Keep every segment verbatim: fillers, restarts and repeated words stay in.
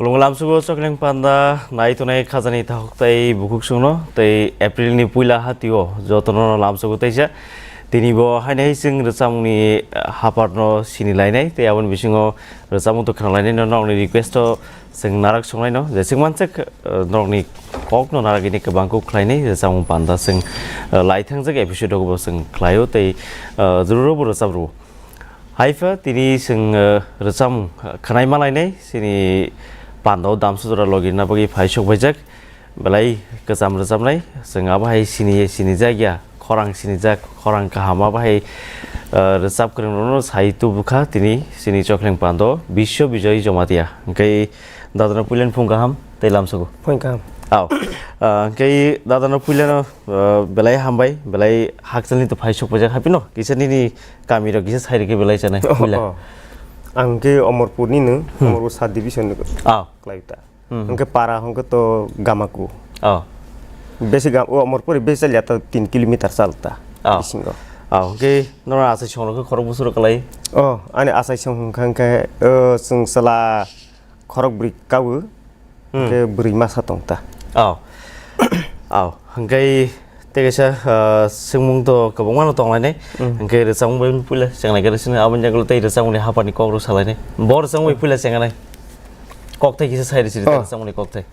Tongo lamsugo Chokleng Panda nai tongnai khajani takhuk tai bukhuk songno tei April ni puila hatio jotono lamsugo teisa. Tini bo hainai chwng rwchapmungni, eh, haparno sini lainai tei aboni bisingo rwchapmung to khna lainai no nokni request o chwng narak songnaino je chwng manchak, eh, nokni kokno narak ini kwbang kuk khlainai rwchapmung panda chwng, eh, lai thangjak episode o bo chwng khlaio tei, eh, jruro bo rwchap rwo. Haifa tini chwng, eh, rwchapmung, eh, khwnai malainai chini pandao damsa jora logi na bagwi phai sok baijak. Belai kwcham rwchapnai chwng abo hai sini, sinijak ya, khorang sinijak, khorang kaham abo hai, eh, rwchap kwrwng rokno sai tubukha tini chini Chokleng Pando Biswa Bijoy Jomatia. Hwnkhe dadano puilani phung kaham tei lamsugo. Phung kaham. Aw. Ah, hwnkhe dadano puilano, ah, belai hambai, belai hakchalni to phai sok pajak haphino. Kisa nini kami rok kisa sai rikhe belai chanai Oh, puila. Oh. Ang khe Omorpur ni no, Hmm. Omorpur sub division ni. Aw. Klai ta. Hmm. Hwnkhe para hwnkhe to Gamaku. Aw. Besi gam-, o Omorpur besi chalya ta tin kilometer chal ta. Aw. Bisingo. Aw, hwnkhe norok asai songrok khe khorok bwswk rok kwlai? Oh, ani asai song hwnkha hwnkhe, oh, chwng chwla khorok bwrwi kawo, Hmm. Hwnkhe bwrwi masa tong ta. Oh. Oh. Hwnkhe tei kaisa, ah, swngmung to kwbangma no tong lainai. Hmm. Hwnkhe rwchapmung bai puila chenglai khe sini aboni jagolo tei rwchapmungni haphani kok rw salainai. Bo rwchapmung bai puila chenganai. Kokthai kisa sai rw siri Oh. Rwchapmungni kokthai.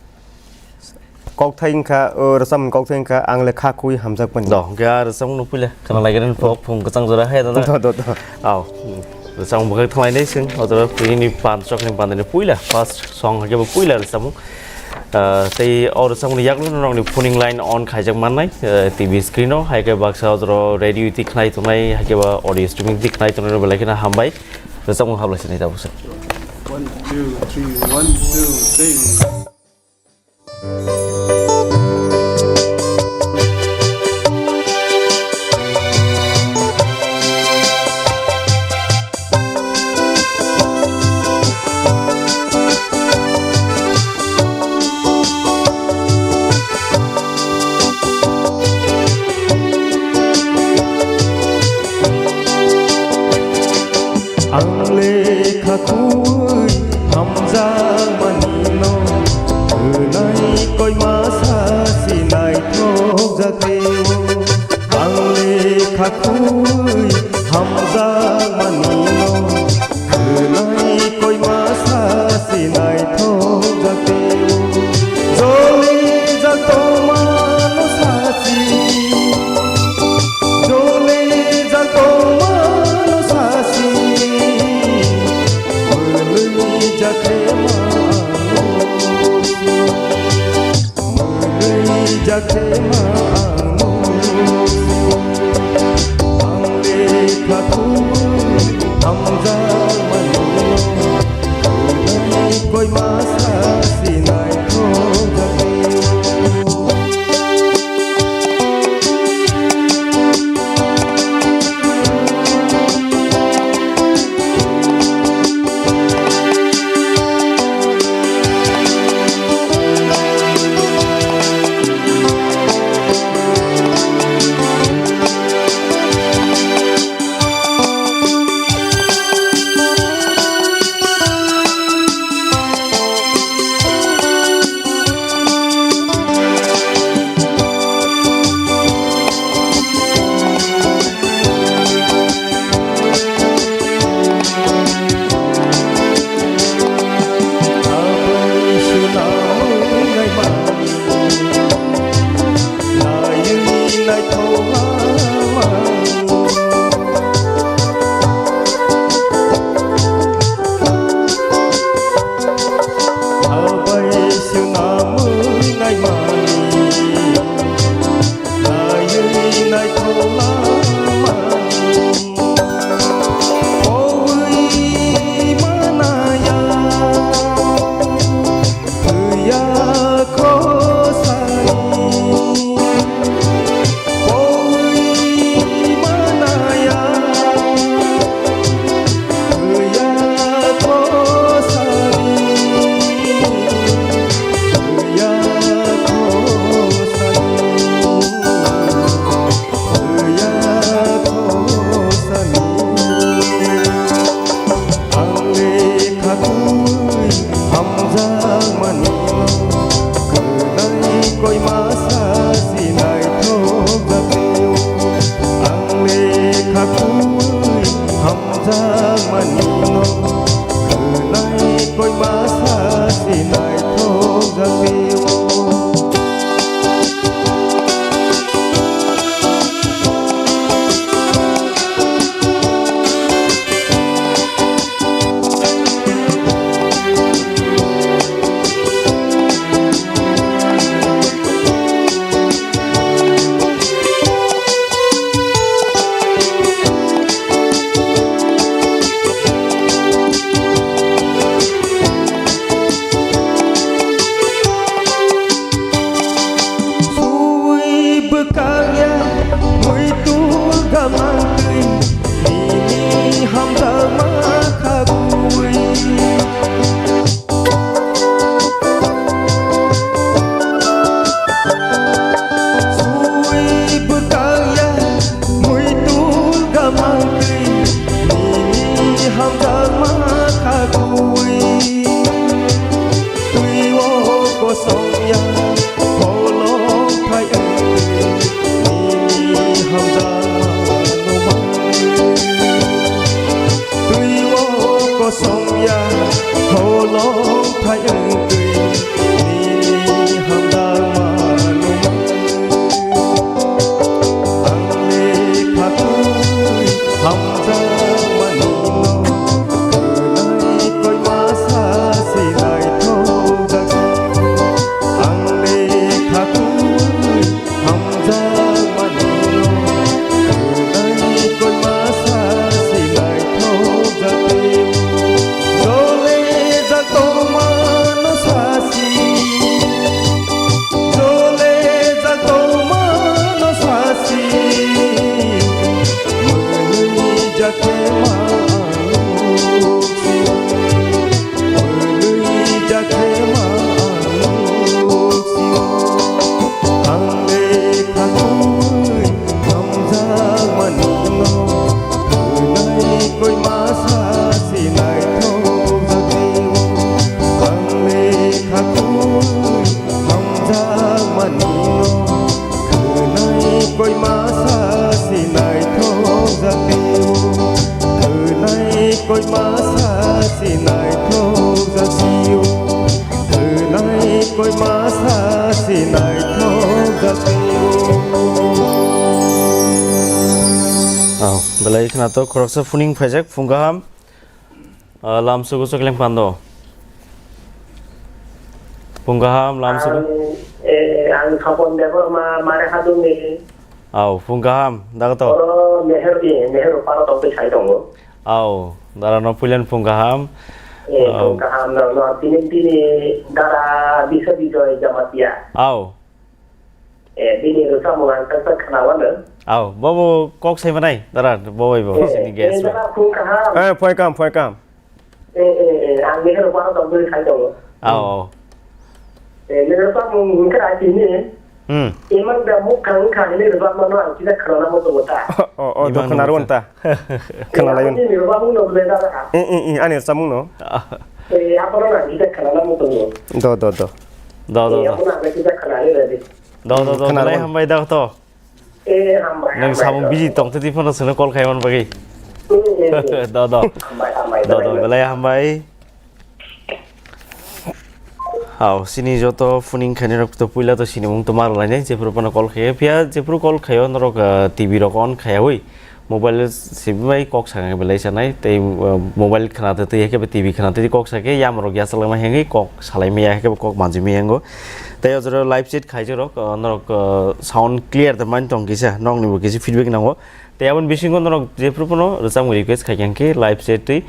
Kokthai wngkha, o rwchapmungni kokthai wngkha, ang le kha khui hamjak mani. Do, hwnkhe a rwchapmungno puila khna lai khe nini phok phung kwchang jora hai da da. Do, do, do. Aw. Rwchapmung bwkhak thanglainai chwng, o jora nini pan, Chokleng Pandani puila, first song hakhe bo puila rwchapmung. Ah, tei o rwchapmungni yakungno nokni phoning line on khaijak mannai, ah, T V screen o, hai khe baksa o jora radio twi khnai tongnai, hai khe ba audio streaming twi khnai tongnai rok belai kheno hambai. Rwchapmung hablai sinai tabuk se. One, two, three, one, two, three. Ang lekha khuwi hamjakmani no, khwnai koima sa si naithokjak teo. Ang lekha khuwi hamjakmani no, khwnai koima sa si naithokjak teo. Jolijak tongmano sachi, jolijak tongmano sachi, mwlwi jathema ang nukgo, mwlwi jathema ang nukgo. Ang lekha khuwi hamjakmani no, khwnai koima sa si naithokjak teo. Koima sa si naithok jatio, thwnai koima sa si naithok jatio, thwnai koima sa si naithok jatio. Oh, belai khwnathok, khoroksa phuning phaijak, phung kaham. Ah, lamsugo chokling pando. Phung kaham, lamsugo. Ang, eh, ang Thopon Debbarma, Mare Hadungni. Au, phung kaham, dago to? Oro Nehru, eh, Nehru Para tongtwi sai tongo. Au, dara no puilan phung kaham. Eh, Au. Phung kaham, no, no, tini, tini dara Biswa Bijoy Jamatia. Au. Eh, bini rwchapmung ang sak sak khna mano. Au, bobo kok sai manai, dara, bobo bo, eh, sini eh, guest bo. Dara, phung kaham. Eh, phoi kam, phoi kam. Eh, eh, eh, ang ni rwchapmung tong bini sai tongo. Au, au. Eh, ni rwchapmung hwnkhe ai tini. Hmm. Imang da muk khang khang ni rwchapmung no ang kisa khna mano tongo ta. Oh, oh, do khna rwon ta. Khna layon. Ni rwchapmung no bele dara. Eh, eh, eh, ani rwchapmung no. Eh, apono na kisa khna mano tongo. Do, do, do. Do, do, do. Do, do, do, belai hambai da to. Eh, hambai, hambai. Nwng samung busy tong twi phano chwngno call khai man bagwi. Eh, eh, eh. Do, do. Hambai, hambai, do, do, belai hambai. Hao, sini joto phuning khainai rok to puila to sini mung to mar lainai, jephuru phano call khai phiya, jephuru call khaio norok, ah, T V rok on khaiyawi. Mobile simi bai kok sakhe belai sanai, tei, uh, mobile khna twi twi khe T V khna twi kok sakhe yamrok yachaklangma hengwi kok salaimaya hengkhe kok manjimaya hengo. Tei o jora live chat khaijak rok, uh, norok, uh, sound clear da man tong kisa, nokni bo kisa feedback nango. Tei aboni bisingo norok jephuru phano rwchapmung request khai khe live chat twi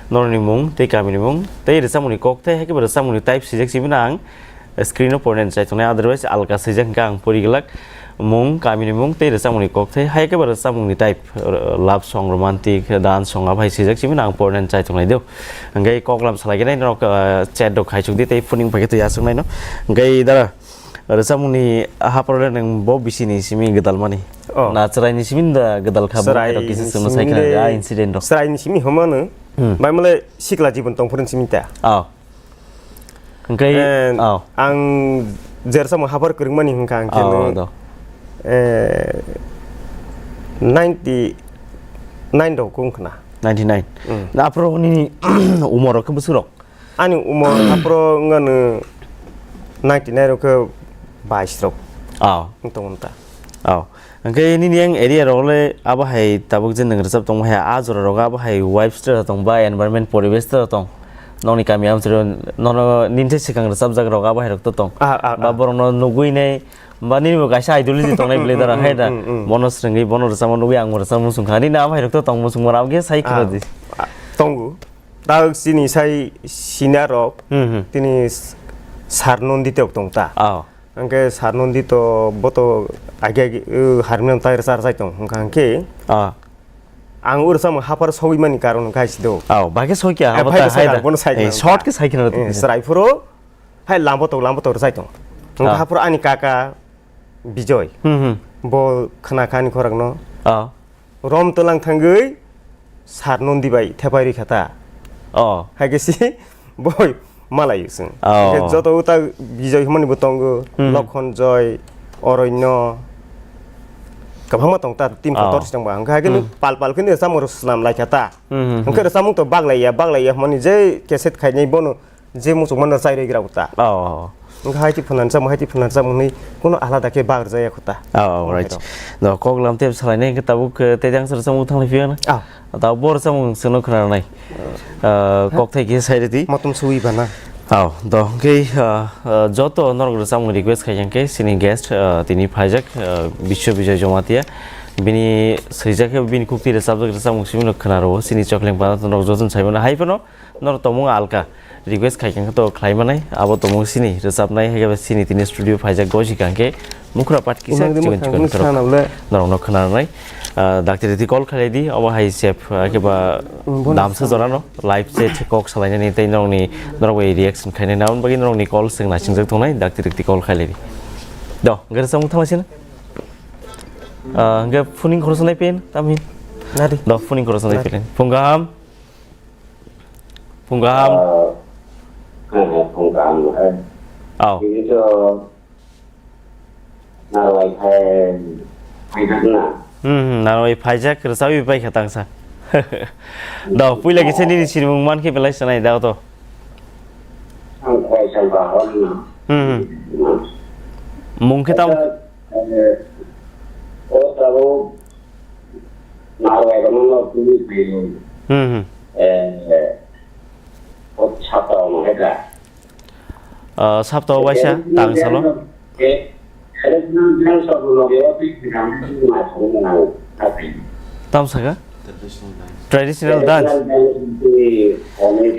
norokni mung tei kamini mung tei rwchapmungni kok tei haikhe bo rwchapmungni type swijak simi nang. Screen o pornai chai tongnai, otherwise alka swijak hwnkhe ang pori glak. Mung, kamini mung tei rwchapmungni kokthai, hai khe ba rwchapmungni type, uh, love song, romantic, dance song, aphai swijak simi ang pornai chai tongnai do. Hwnkhe koklam salai khe nai norok, uh, chat rok khaisuk di tei phuning pai khe twi aswk nai no. Hwnkhe dara, rwchapmungni hapor le nwng bo bisini simi gwdal mani. Oh. Na chwraini simi da gwdal kha bo hai rok kisa chwngno sai khna a incident rok. Chwraini simi hwnmano. Hmm. Bai mole sikla jibon tong phuru simi ta. Oh. Hwnkhe, eh, oh, ang jersa mo hapar kwrwngmani hwnkha ang khe, oh, nwng, do, eh, ninety nine rok wng khna. Ninety nine. Mm. Na aphuru nini umor rok khe bwswk rok? Ani umor aphuru wngano ninety nine rok khe bais rok. Oh. Wng tongo ta. Oh. Hwnkhe nini yang area rok le abo hai tabuk je nwng rwchap tongma hai, a jora rogo abo hai wife stre tong ba environment poribesh stre tong? Nokni kami amchwrwi nono nini thai swkang rwchapjak rok abo hai rok to tong? Ah, ah, ba ah, borokno nugwi nai ba nini bo kaisa ideology tongnai bwlai dara hai da. Mm, mm, mm. Bono swrwngwi bono rwchapma nugwi ang bo rwchapmung swngkha. Nini abo hai rok to tong muchung mora abo khe sai khwna di. Ah, tongo. Tabuk chini sai senior rok, hmm, hmm, tini s-, sar Nandita rok tong ta. Oh. Hwnkhe sar Nandita bo to age age, uh, harmonium tai rwchar chai tong hwnkha hwnkhe. Ah. Ang uro samung hapar sogwi mani karon hwnkha hai si do. Oh, baghe soi kya? Eh, abo ta hai da. Bono sai khna. Eh, short khe sai khna. Eh, chwrai phuru hai lambo tok lambo tok rwchai tong. Hwnkha, ah, hapar ani kaka Bijoy. Hmm, hmm. Bo khna kha ani khorang no. Ah. Rom twlang thangwi sar Nandi bai thepai rikha ta. Oh. Hai khe si boi malai chwng. Oh. Hwnkhe joto uta Bijoy hwnmani bo tongo, hmm, Lokhon Joy, Oronyo, kwbangma tong ta, team, oh, kotor si tongba. Hwnkhe hai khe, hmm, pal pal khe ni rwchapmung rok swnam lai kha ta. Hmm, hmm, hwnkhe hmm, rwchapmung to baglai ya, baglai ya hwnmani je cassette khainai bono je muchungmano chai rwi gra ta. Oh. Wngkha hai twi phanansa mo, hai twi phanansa mo hwnwi kuno alada khe bak rwjak ya kho ta. Oh, oh, right. No, kok lam tep salai nai, hwnkhe tabuk, eh, tei jang sara samung thanglai phiya na. Ah. Tabuk bor samung seno khna nai. Ah, kok thai khe sai rwdi. Motom suwi bana. Oh, do, hwnkhe, ah, ah, joto norok rwchapmung request khai yang khe sini guest, ah, tini phaijak, ah, Biswa Bijoy Jamatia. Bini swijak khe bini kukti rwchapjak rwchapmung simi no khna rwo. Sini chokleng bana norok joto sai mano hai phano. Norok tongmung alka request khai khe to khlai manai, abo tongmung sini rwchapnai, hai khe sini tini studio phaijak gosi kha khe mukhra part kisa chikon chikon khorok. Norok no khna nai, ah, dakti riti call khlai di, obo hai sep, ah, khe ba damsa jora no live chat kok salai nani tei norok ni, norok bai reaction khai nai, aboni bagwi norok ni call swng naising jak tongnai, dakti riti call khlai di. Do, gari samung thang sini. Ah, hwnkhe phuning khoroksa nai pen, tamhin. Nadi. Do, phuning khoroksa nai pen. Phung kaham. Phung kaham. Ah, eh, phung kaham, eh. Au. Ini tu, narwai khai, Phaijak na. Hmm, hmm, narwai phaijak, rwchapwi paikha tangsa. Do, puila kisa nini sinimung mankhe belai sanai, do to. Ang Kaisal Bahon. Hmm, hmm. Mung khe tam? Acha, eh, o tabuk narwai rokno no tini phaio. Hmm, hmm. Eh, o chapa ono heda. Ah, sapta o waisa tang salo. Tam saka? Traditional dance.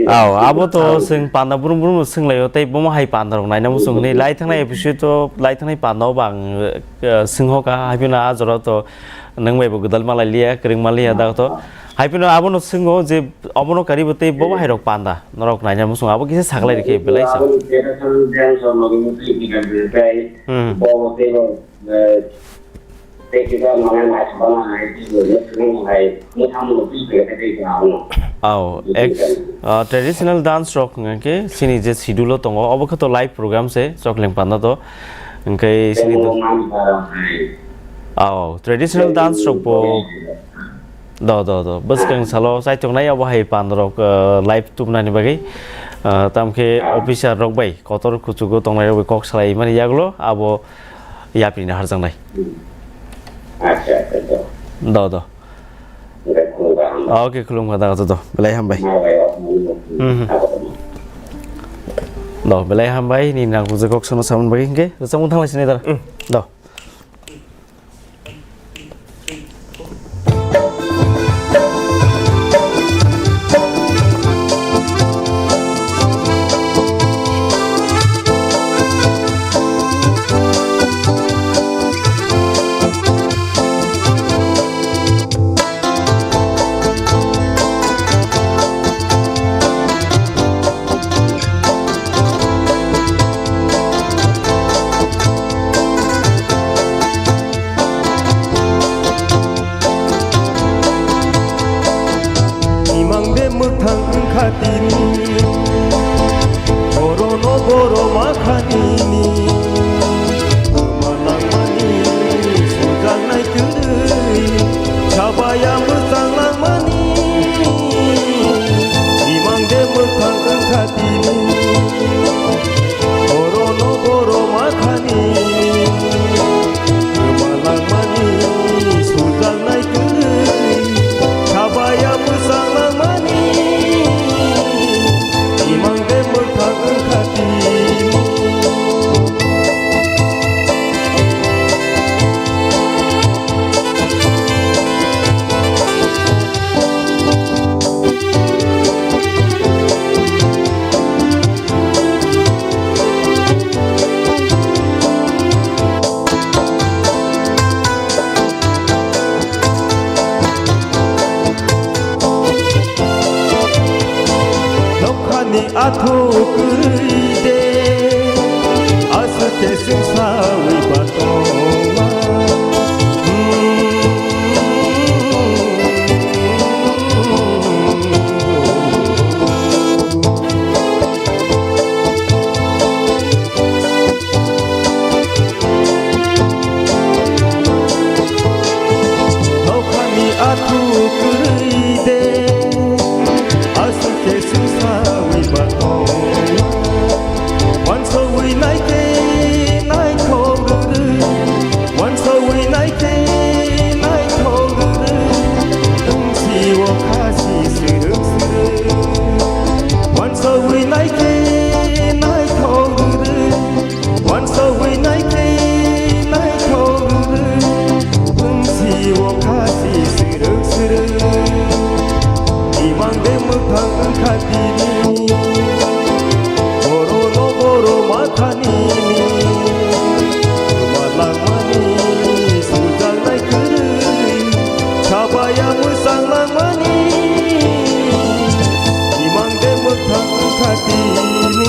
Aw, abo to sing panda brum brum sing layo, tei bomo hai panda rok naina muchung ni lai thangnai episode to lai thangnai panda o bang, eh, sing hoka, hai phino a jora to Nwng bai bo gwdal malai liya, kwrwng maliya da to. Hai phano abono swngo je obono karibo tei bo bahai rok panda. Norok naina muchung abo kisa saklai rikhe belai sa. Aboni traditional dance rok no twi twi twi twi twi. Hmm. Bo tei bo, eh, tei kisa mane naisuk bana hai twi bo, twi bo hai, mwthang bo twi twi twi twi twi abono. Aw, ek, ah, traditional dance rok hwnkhe chini je schedule o tongo, obo khe to live program se, Chokleng panda to. Hwnkhe chini do. Aw, traditional dance rok bo. Do, do, do. Bwskang salo chaitongnai abo hai panda rok, ah, live tubunani bagwi. Ah, tamkhe officer rok bai kotor kuchugo tongnai rok bai kok salai mani yagulo abo yapri na harjaknai. Acha, acha, do. Do, do. Oke, khulumkha da do. Belai hambai. Hmm. Do, belai hambai. Ni nang bujui kok sono samon bagwi hwnkhe. Rwchapmung thanglai sinai dara. Hmm. Do. Imang de mwthang wngkha tini, oro no boro ma kha nini. Kwma langmani sujaknai kwrwi, sabaya mwchang langmani. Imang de mwthang wngkha tini, oro no boro ma kha nini. Kwma langmani sujaknai kwrwi, sabaya mwchang langmani. Imang de mwthang wngkha tini. Nokhani athuk kwrwi de, aswk khe chwng saui ba tongma. Nokhani athuk kwrwi de, aswk khe chwng saui ba tongma. Uansaui nai khe naithok rwrwi, uansaui nai khe naithok rwrwi, wng si o kha si swrwng swrwng. Uansaui nai khe naithok rwrwi, uansaui nai khe naithok rwrwi, wng si o kha si swrwng swrwng. Imang de mwthang wngkha tini, boro no boro ma kha nini. Kwma langmani sujaknai kwrwi, sabaya mwchang langmani. Imang de mwthang wngkha tini.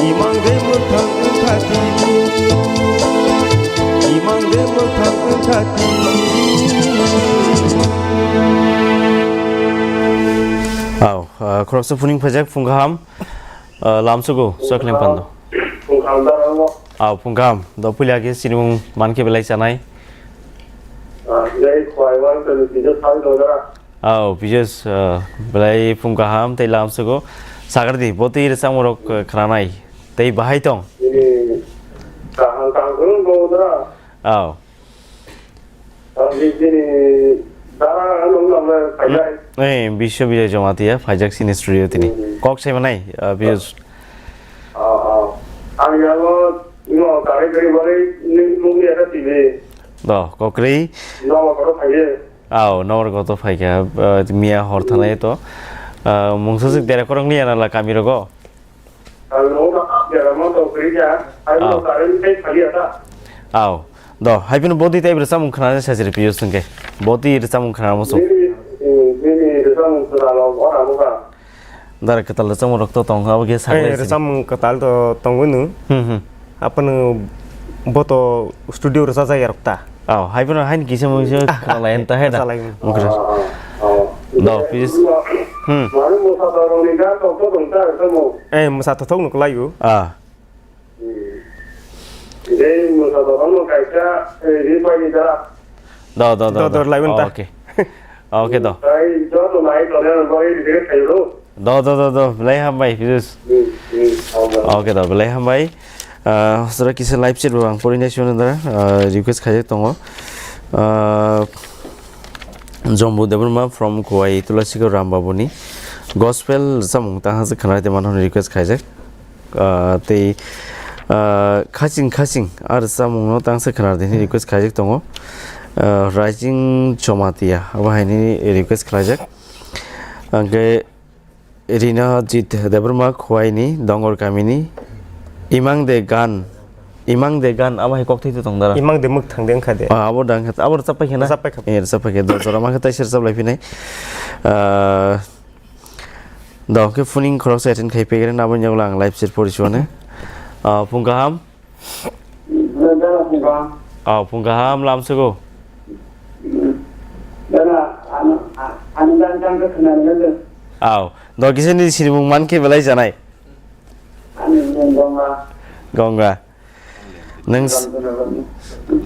Imang de mwthang wngkha tini. Imang de mwthang wngkha tini. Au, ah, khoroksa phuning phaijak, phung kaham, ah, lamsugo, chokhleng pando. Phung kaham da ramo. Au, phung kaham. Do puila khe sinimung mankhe belai chanai. Ah, jai khwai wan tani tijak thang dodara. Au, Piyush, ah, belai phung kaham tei lamsugo. Sagardi, bo twi rwchapmung rok, ah, khwnanai. Tei bahai tong? Bini kaham kaham khwlwng bo dra. Au. Ang di bini dara ang nang nang le phaijai. Eh, Biswa Bijoy Jamatia, phaijak sini studio tini. Hmm. Kok sai manai, ah, Piyush. Ah, ah. Ang yango no kare kare bari ni mung ya ta tini. Do, kokri. No ma koro phaiye. Au, nor goto phaikha, ah, miya hor thanai to. Ah, mungsa sik dera korong liya na la kami rogo. Ang no na dera mo to kri ja. Ang no Au. Kare ni kai phali ata. Au. Do, hai pino bodi tai rwchapmung khwnani sajri Piyush sungke. Bodi rwchapmung khwnamo sung. Bini, bini rwchapmung khwnalo ora mo ka. Dara kwtal rwchapmung rok to tong, abo khe Eh, saklai sini. Rwchapmung kwtal to tongwi nw. Hmm, hmm. Aphano bo to studio rwchajak ya rok ta. Oh, hai phano hain kisa mungsa Ah, khwlai ta hai da. Khwlai. Mukra. Ah, ah, ah. Do, please. Hmm. Manu musa to roni ga to to tong ta rwchapmung. Eh, musa to thok nw kwlai o. Ah. Dei musa dokan no kaisa, eh, ri pai ni da. Do, do, do, Do, do. do, lai un ta. Okay. Okay, do. Tai joto nai to ne bai ri de khai ro. Do, do, do, do. Belai hambai, Piyush. Hmm, hmm, hambai. Okay, do. Belai hambai. Ah, sura kisa live chat bo ang porinai sio da. Ah, request khai tongo. Ah, Jombu Debbarma from Khowai Tulasika Ram Babuni gospel samung tang hasa khana de man request khaijak. Ah, tei, ah, khaching khaching ar samung no tang sa khana de request khaijak tongo. Ah, Rising Chomatia abo haini request khaijak. Angke Rina Jit Debbarma Khowai ni Dongor kamini Imang de gan, Imang de gan abo hai kok thai tong dara. Imang de mwk thang de wngkha de. Ah, abo dang khat, abo rwchap pai khana. Rwchap pai kha. Eh, rwchap pai kha. Do jora ma khe taisir rwchap lai phinai. Ah, do khe phuning khorok sa attend khai pegre na abo nyagla ang live chat pori suane. Ah, phung kaham. Dara phung kaham. Ah, phung kaham lam sugo. Dara, ano, a-, ano dan dan ke khna nang de. Au, do kisa ni sinimung man khe belai janai. Ani mung Gonga. Gonga. Nung s-,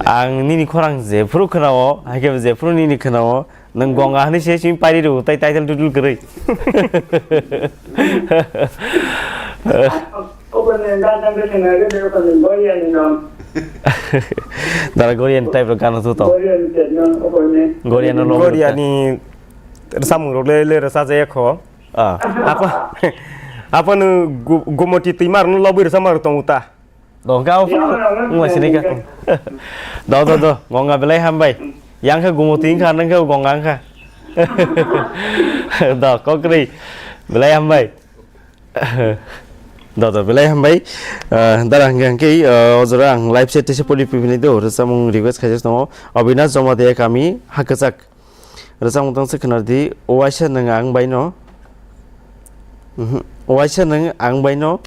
ang nini khorang jephuru khwnao, haikhe jephuru nini khwnao, nung Gonga hwnwi se chini pairi rw, tai title tutul kwrwi. Dara Gorian type rok gana tu to. Gorian no lobo Gorian ni samung rok le le rasa jaya kho. Ah. Apa, apa nu gu-, gumoti twi mar nu lobo rasa mar tong uta. Dongka o phano wngma sini kha. Do, do, do, Gonga belai hambai. Yang kha gumoti wngkha, nang kha Gonga wngkha. Do, kokri belai hambai. Do, do, belai hambai. Ah, dara hingke, hingke, ah, o jora ang live chat tesa pori pipini do, rwchapmung request khaijak tongo. Abhinash Jamatia kami, Hakajak. Rwchapmung tangsa khwnardi, waisa nwng ang baino. Mhm. Waisa nwng ang baino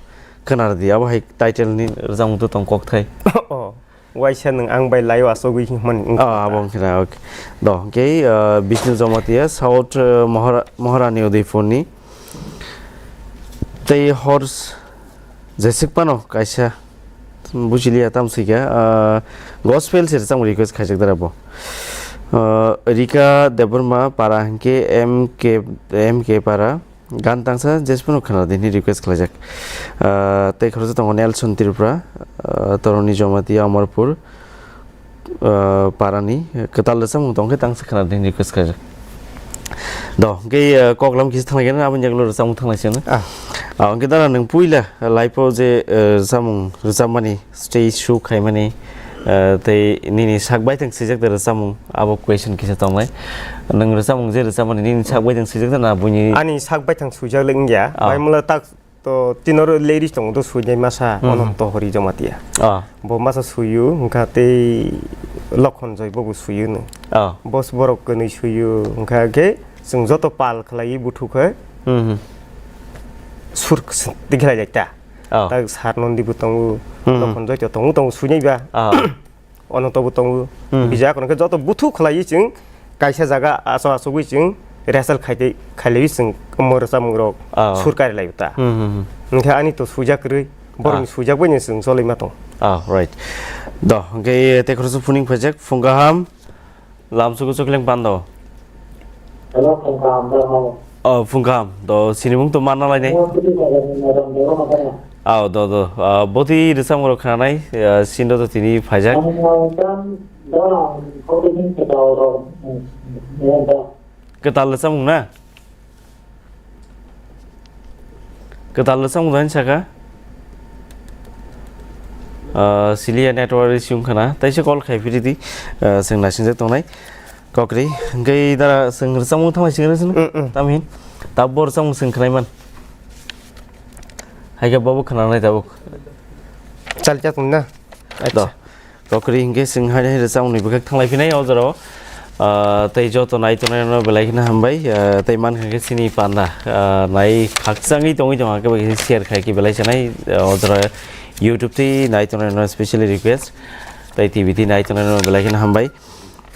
khwnardi, abo hai title ni rwchapmung to tong kokthai. Oh, waisa nwng ang bai laio asogwi hinmani. Ah, abo wngkha na, okay. Do, okay, ah, Bishnu Jamatia, South, ah, Mahara-, Maharani Udaipurni. Tei hor s-, jeswk phano kaisa Bujiliya tamsika, ah, gospel se rwchapmung request khaijak dara bo. Ah, Rika Debbarma para hingke M K, M K para gan tangsa jesphano khana dinhi request khlaijak. Ah, tei khoroksa tongo Nelson Tripura, ah, Toroni Jamatia Amarpur, ah, parani kwtal rwchapmung tongkhe tangsa khana dinhi request khlaijak. Do, hingke, ah, koklam kisa thanglai gana, aboni yagulo rwchapmung thanglai siyana. Ah. Ah, hingke dara nwng puila life o je, ah, rwchapmung rwchapmani stage show khaimani, ah, tei nini sak baithang swijak de rwchapmung, abo question kisa tongnai. Nwng rwchapmung je rwchapmani nini sak baithang swijak de na buini? Ani sak baithang swijak le wngya. Ah. Bai mula tak to tinoro lyrics tongo to suinai masa Mhm. Ononto Hori Jamatia. Ah. Bo masa suiyo, hwnkha tei Lokhon Joy bobo suiyo no. Ah. Bos borok kwnwi suiyo, hwnkha khe chwng joto pal khlaiwi buthu khe Mhm. sur tikhlai lai ta. Oh. Tak sar nondi bo tongo, Hmm. tokon joito tongo, tongo suinai ba. Oh. Ono tobo tongo. Hmm. Bijak ono khe joto buthu khlaiwi chwng kaisa jaga aso asogwi chwng resal khaitwi khailaiwi chwng omo rwchapmung rok Oh. sur kari lai ta. Hmm, hmm, hmm. Hwnkhe ani to suijak kwrwi, borokni Ah. suijak bai no chwng choli ma tong. Ah, right. Do, hwnkhe tei khoroksa phuning phaijak, phung kaham. Lamsugo chokling pando. Hello, phung kaham, da, mamo. Oh, phung kaham. Do, sinimung to manna lainai. Mo, kuti jaga ni madam, dero madam. Aw, do, do. Ah, boti rwchapmung rok khnanai, ah, sindo to tini phaijak. Ang, ah, dan, da, ang, kau ini kita orang, eh, ya, da. Kwtal rwchapmung na? Kwtal rwchapmung dani saka? Ah, siliya network issue wngkha na, taisa call khai phiri di, ah, chwng naisingjak tongnai. Kokri, hwnkhe dara chwng rwchapmung thanglai singra sini? Mm, mm. Tamhin, tabuk bo rwchapmung chwng khnai man. Hai khe bobo khnanai tabuk. Chal chak na? Do. Acha. Kokri hwnkhe chwng hai hai rwchapmungni bwkhak thanglai phinai o jorao. Ah, tei joto nai tongnai rokno belai kheno hambai. Ah, tei mankha khe chini panda, ah, nai khakchangwi tongwi tongkha khe bai khe share khai khe belai sanai. Ah, o jorao YouTube tei nai tongnai rokno specially request. Tei T V tei nai tongnai rokno belai kheno hambai.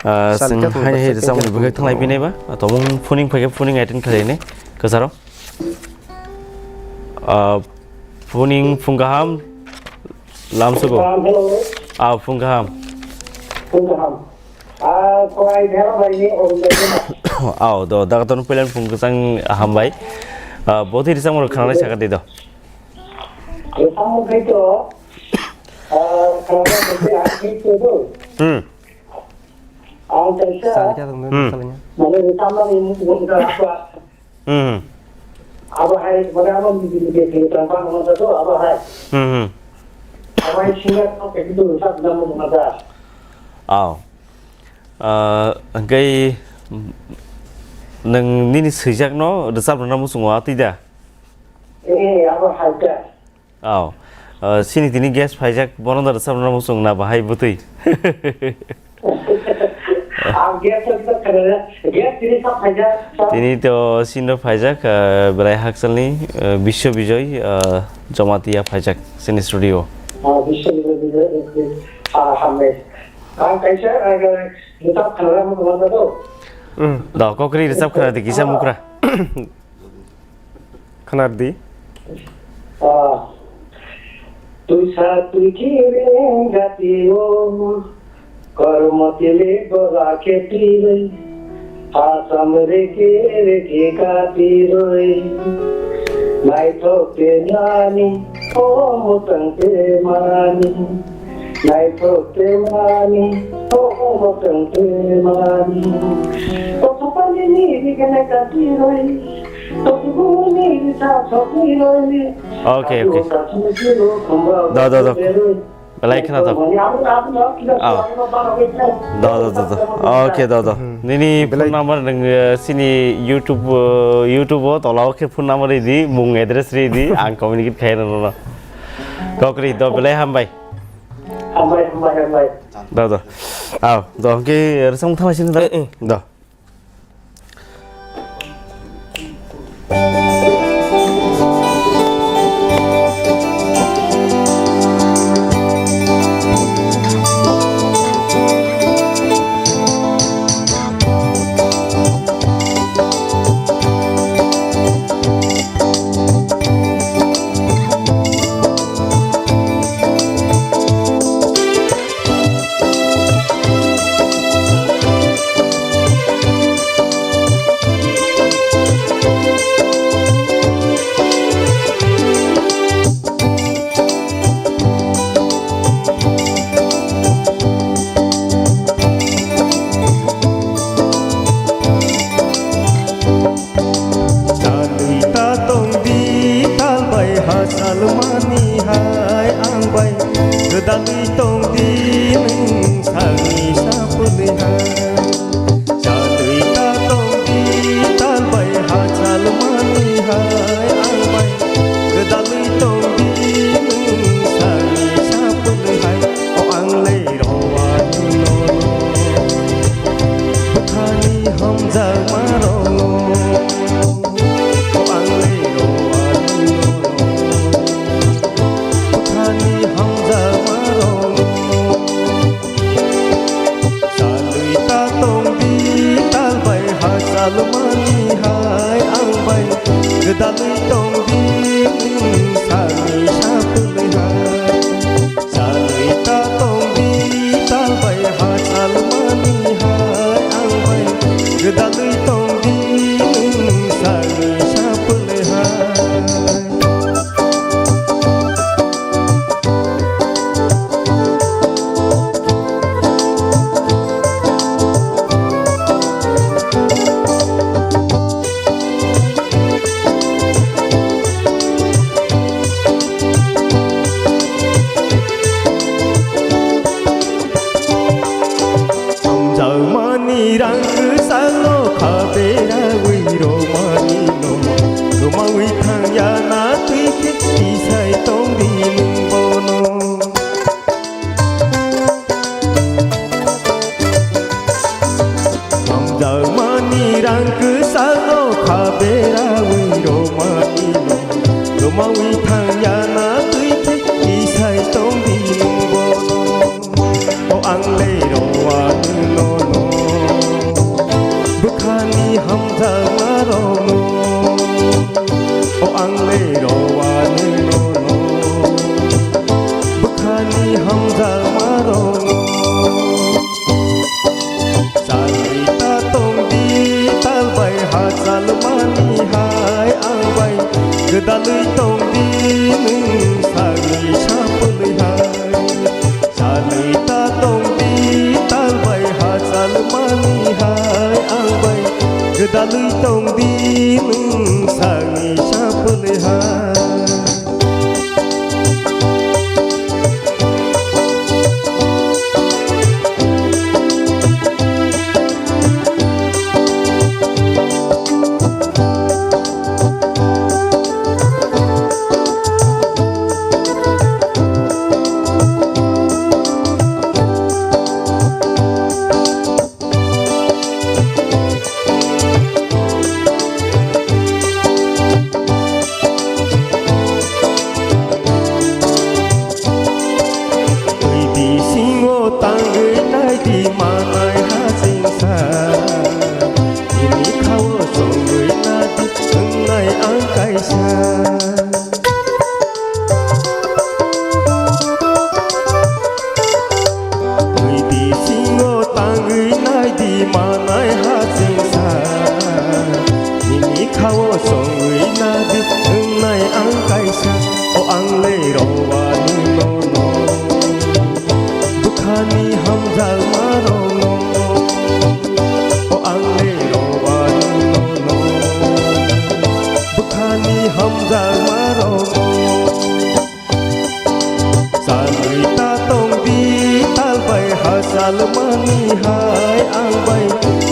Ah, chwng hai hai rwchapmungni bwkhak thanglai phinai ba. Ah, tongmung phuning phai khe phuning attend khlainai kwcharo. Ah, phuning phung kaham lamsugo. Kaham, hello. Ah, phung kaham. Phung kaham. Ah, Khwai Bhera bai ni Aw, do, daga ton puilan phung kwchang hambai. Ah, boti rwchapmung rok khnanai saka di do. Rwchapmung khai to, ah, khnanai to, ah, khai to do. Hmm. Ang kaisa, Hmm. mane, rwchapmani mung, mung, mung, Hmm. Abo hai, mane, abo niji niji khe tang bang ma to, abo hai. Hmm, hmm. Abo hai singer to khe to sa na mo ma da. Aw. Ah, hwnkhe nwng nini swijakno rwchap rwna muchungo atwi da? Eh, abo hai da. Aw. Ah, sini tini guest phaijak, bono da rwchapna muchung na bahai bwtwi. Ang guest to kisa khanana, guest tini sa phaijak, sa. Tini to sino phaijak, ah, belai hakchalni, ah, Biswa Bijoy, ah, Jamatia phaijak sini studio. Ah, Biswa Bijoy, Bijoy, ah, hambai. Ang kaisa, ah, rwchap khanana muchung na to. Hmm. Da, kokri rwchap khana di kisa mukra. Khnar di. Ah. Twi sa twi khe reng gati o, kormo tile gora khe twi roi, asam reke reke kati roi. Naithok te nani, o motang te mani. Naithok te mani, o motang te mani. O thopani ni ri kene kati roi. Okay, okay. Da, da, da. Belai khna tong. Ah. Da, da, da, da. Okay, da, da. Hmm. Nini phone number nwng, eh, sini YouTube, eh, YouTube o tola o khe phone number ridi, mung address ridi, ang communicate khai rwno. Kokri, do belai hambai. Hambai, hambai, hambai. Da, da. Aw, do hwnkhe rwchapmung thanglai sini da. Eh, eh. Da. Chatwi ta tong di, tal bai hachal mani hai ang bai. Gwdalwi tong di, nwng salni sapulwi hai. Chatwi ta tong di, tal bai hachal mani hai ang bai. Gwdalwi tong di, nwng salni sapulwi hai. O ang le rowa ni nono, bwkhani hamjakma rokno. O ang le rowa ni nono. Thangya na twi khe kisai tong di nwng bono. O ang le rowa nwng nono. Bwkhani hamjakma rokno. O ang le rowa nwng nono. Bwkhani hamjakma rokno. Salwi ta tong di, tal bai ha chalmani hai ang bai. Gwdalwi tong di, nwng sani sapwlwi hai. Salwi ta tong di, tal bai ha chalmani hai ang bai. Gwdalwi tong di, nwng sani sapwlwi hai. Twi bisingo tangwi nai di manai ha chengsa. Nini khao chongwi na di wngnai ang kaisa. Twi bisingo tangwi nai di manai ha chengsa. Nini khao chongwi na di wngnai ang kaisa. O ang le rowa nwng nono. Bwkhani hamjakma rokno. O ang le rowa nwng nono. Bwkhani hamjakma rokno. Salwi ta tong di, tal bai ha chalmani hai ang bai.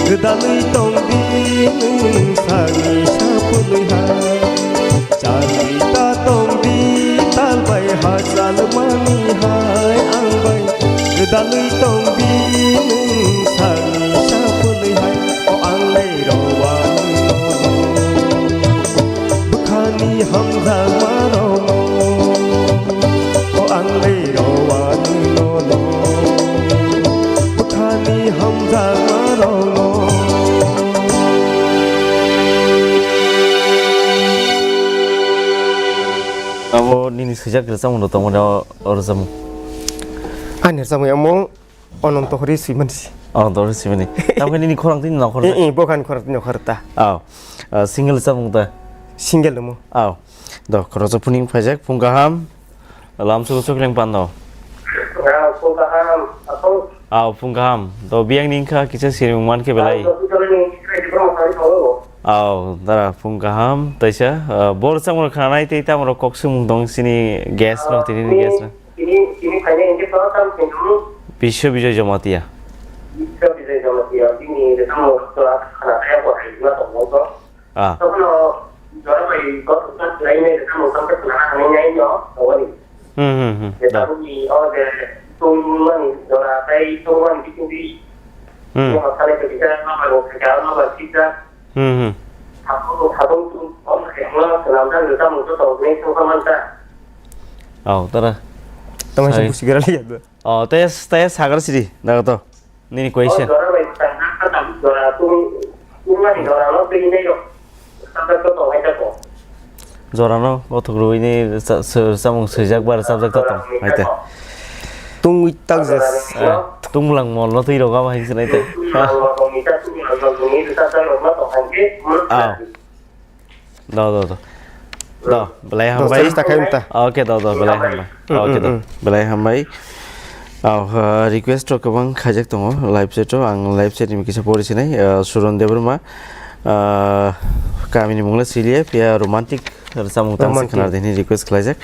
Gwdalwi tong di, nwng sani sapwlwi hai. Salwi ta tong di, tal bai ha chalmani hai ang bai. Gwdalwi tong di, nwng sani sapwlwi hai. O ang le rowa nwng nono. Bwkhani hamjakma rokno. O ang le rowa nwng nono. Bwkhani hamjakma rokno. Abo nini swijak rwchapmung rok tongmani o, o rwchapmung. Ani rwchapmung omo Ononto Hori Swimani si. Ononto Hori Swimani. Tamo khe nini khorang tini nokhor Eh, ta? Eh, bokhani khorang tini nokhor ta. Aw. Ah, single rwchapmung ta? Single rwmo. Aw. Do, khoroksa phuning phaijak, phung kaham. Lamsoko chokling pando. Ah, phung kaham. Aw, phung kaham. Do, biyang ni wngkha kisa sirimung mankhe belai. Aw, dara phung kaham. Taisa, ah, bo rwchapmung rok khnanai tei tamo rok kok swngmung tong sini guest no, tini ni guest no. Tini, tini phainai hinkhe to tam singkung. Biswa Bijoy Jamatia. Biswa Bijoy Jamatia, bini rwchapmung rok to khana kaya bo hai ma tong bo to. Ah. Tokno jora bai gothok ta khlainai rwchapmung tangkhe khana hanai nai no, tongoni. Hmm, hmm, hmm. Je Da. Tabukni o je tongmani jora tai tongmani bisingtwi. Hmm. Mo salai khe kisa ma bai bo kha ma bai kisa. Hmm, hmm. Thapung, thapung, om khe ma swnam ta rwchapmung to tong ne tong kha man ta. Oh, tara. Tamo Sai. Sing kusi gara liya do. Oh, tes, tes sagar siri, daga to. Nini question. Oh, jora bai tang ha, ha, tang jora, tung, tung mani jora no, tei nei rok. Tang to tong hai ta ko. Jora no, o thuk rui ni sa-, sa-, samung swijak bar subject to tong, hai ta. Tung wit tak jes. Eh, tung lang mol no twi rok ama hai sinai ta. Tung lang mol ni ta, tung lang mol ni ta, ta rok ma tong hai ke. Ah. Do, do, do. Do, belai Do, hambai. Chesta khai ta. Okay, do, do, belai hambai. Mm, Okay, mm, do. mm. Belai hambai. Aw, uh, request rok kwbang khaijak tongo live chat o. Ang live chat ni kisa pori sinai, uh, Suron Debbarma, uh, kami ni mungla silia, pia romantic rwchapmung tangsa Romantic. Khwnar dini request khlaijak.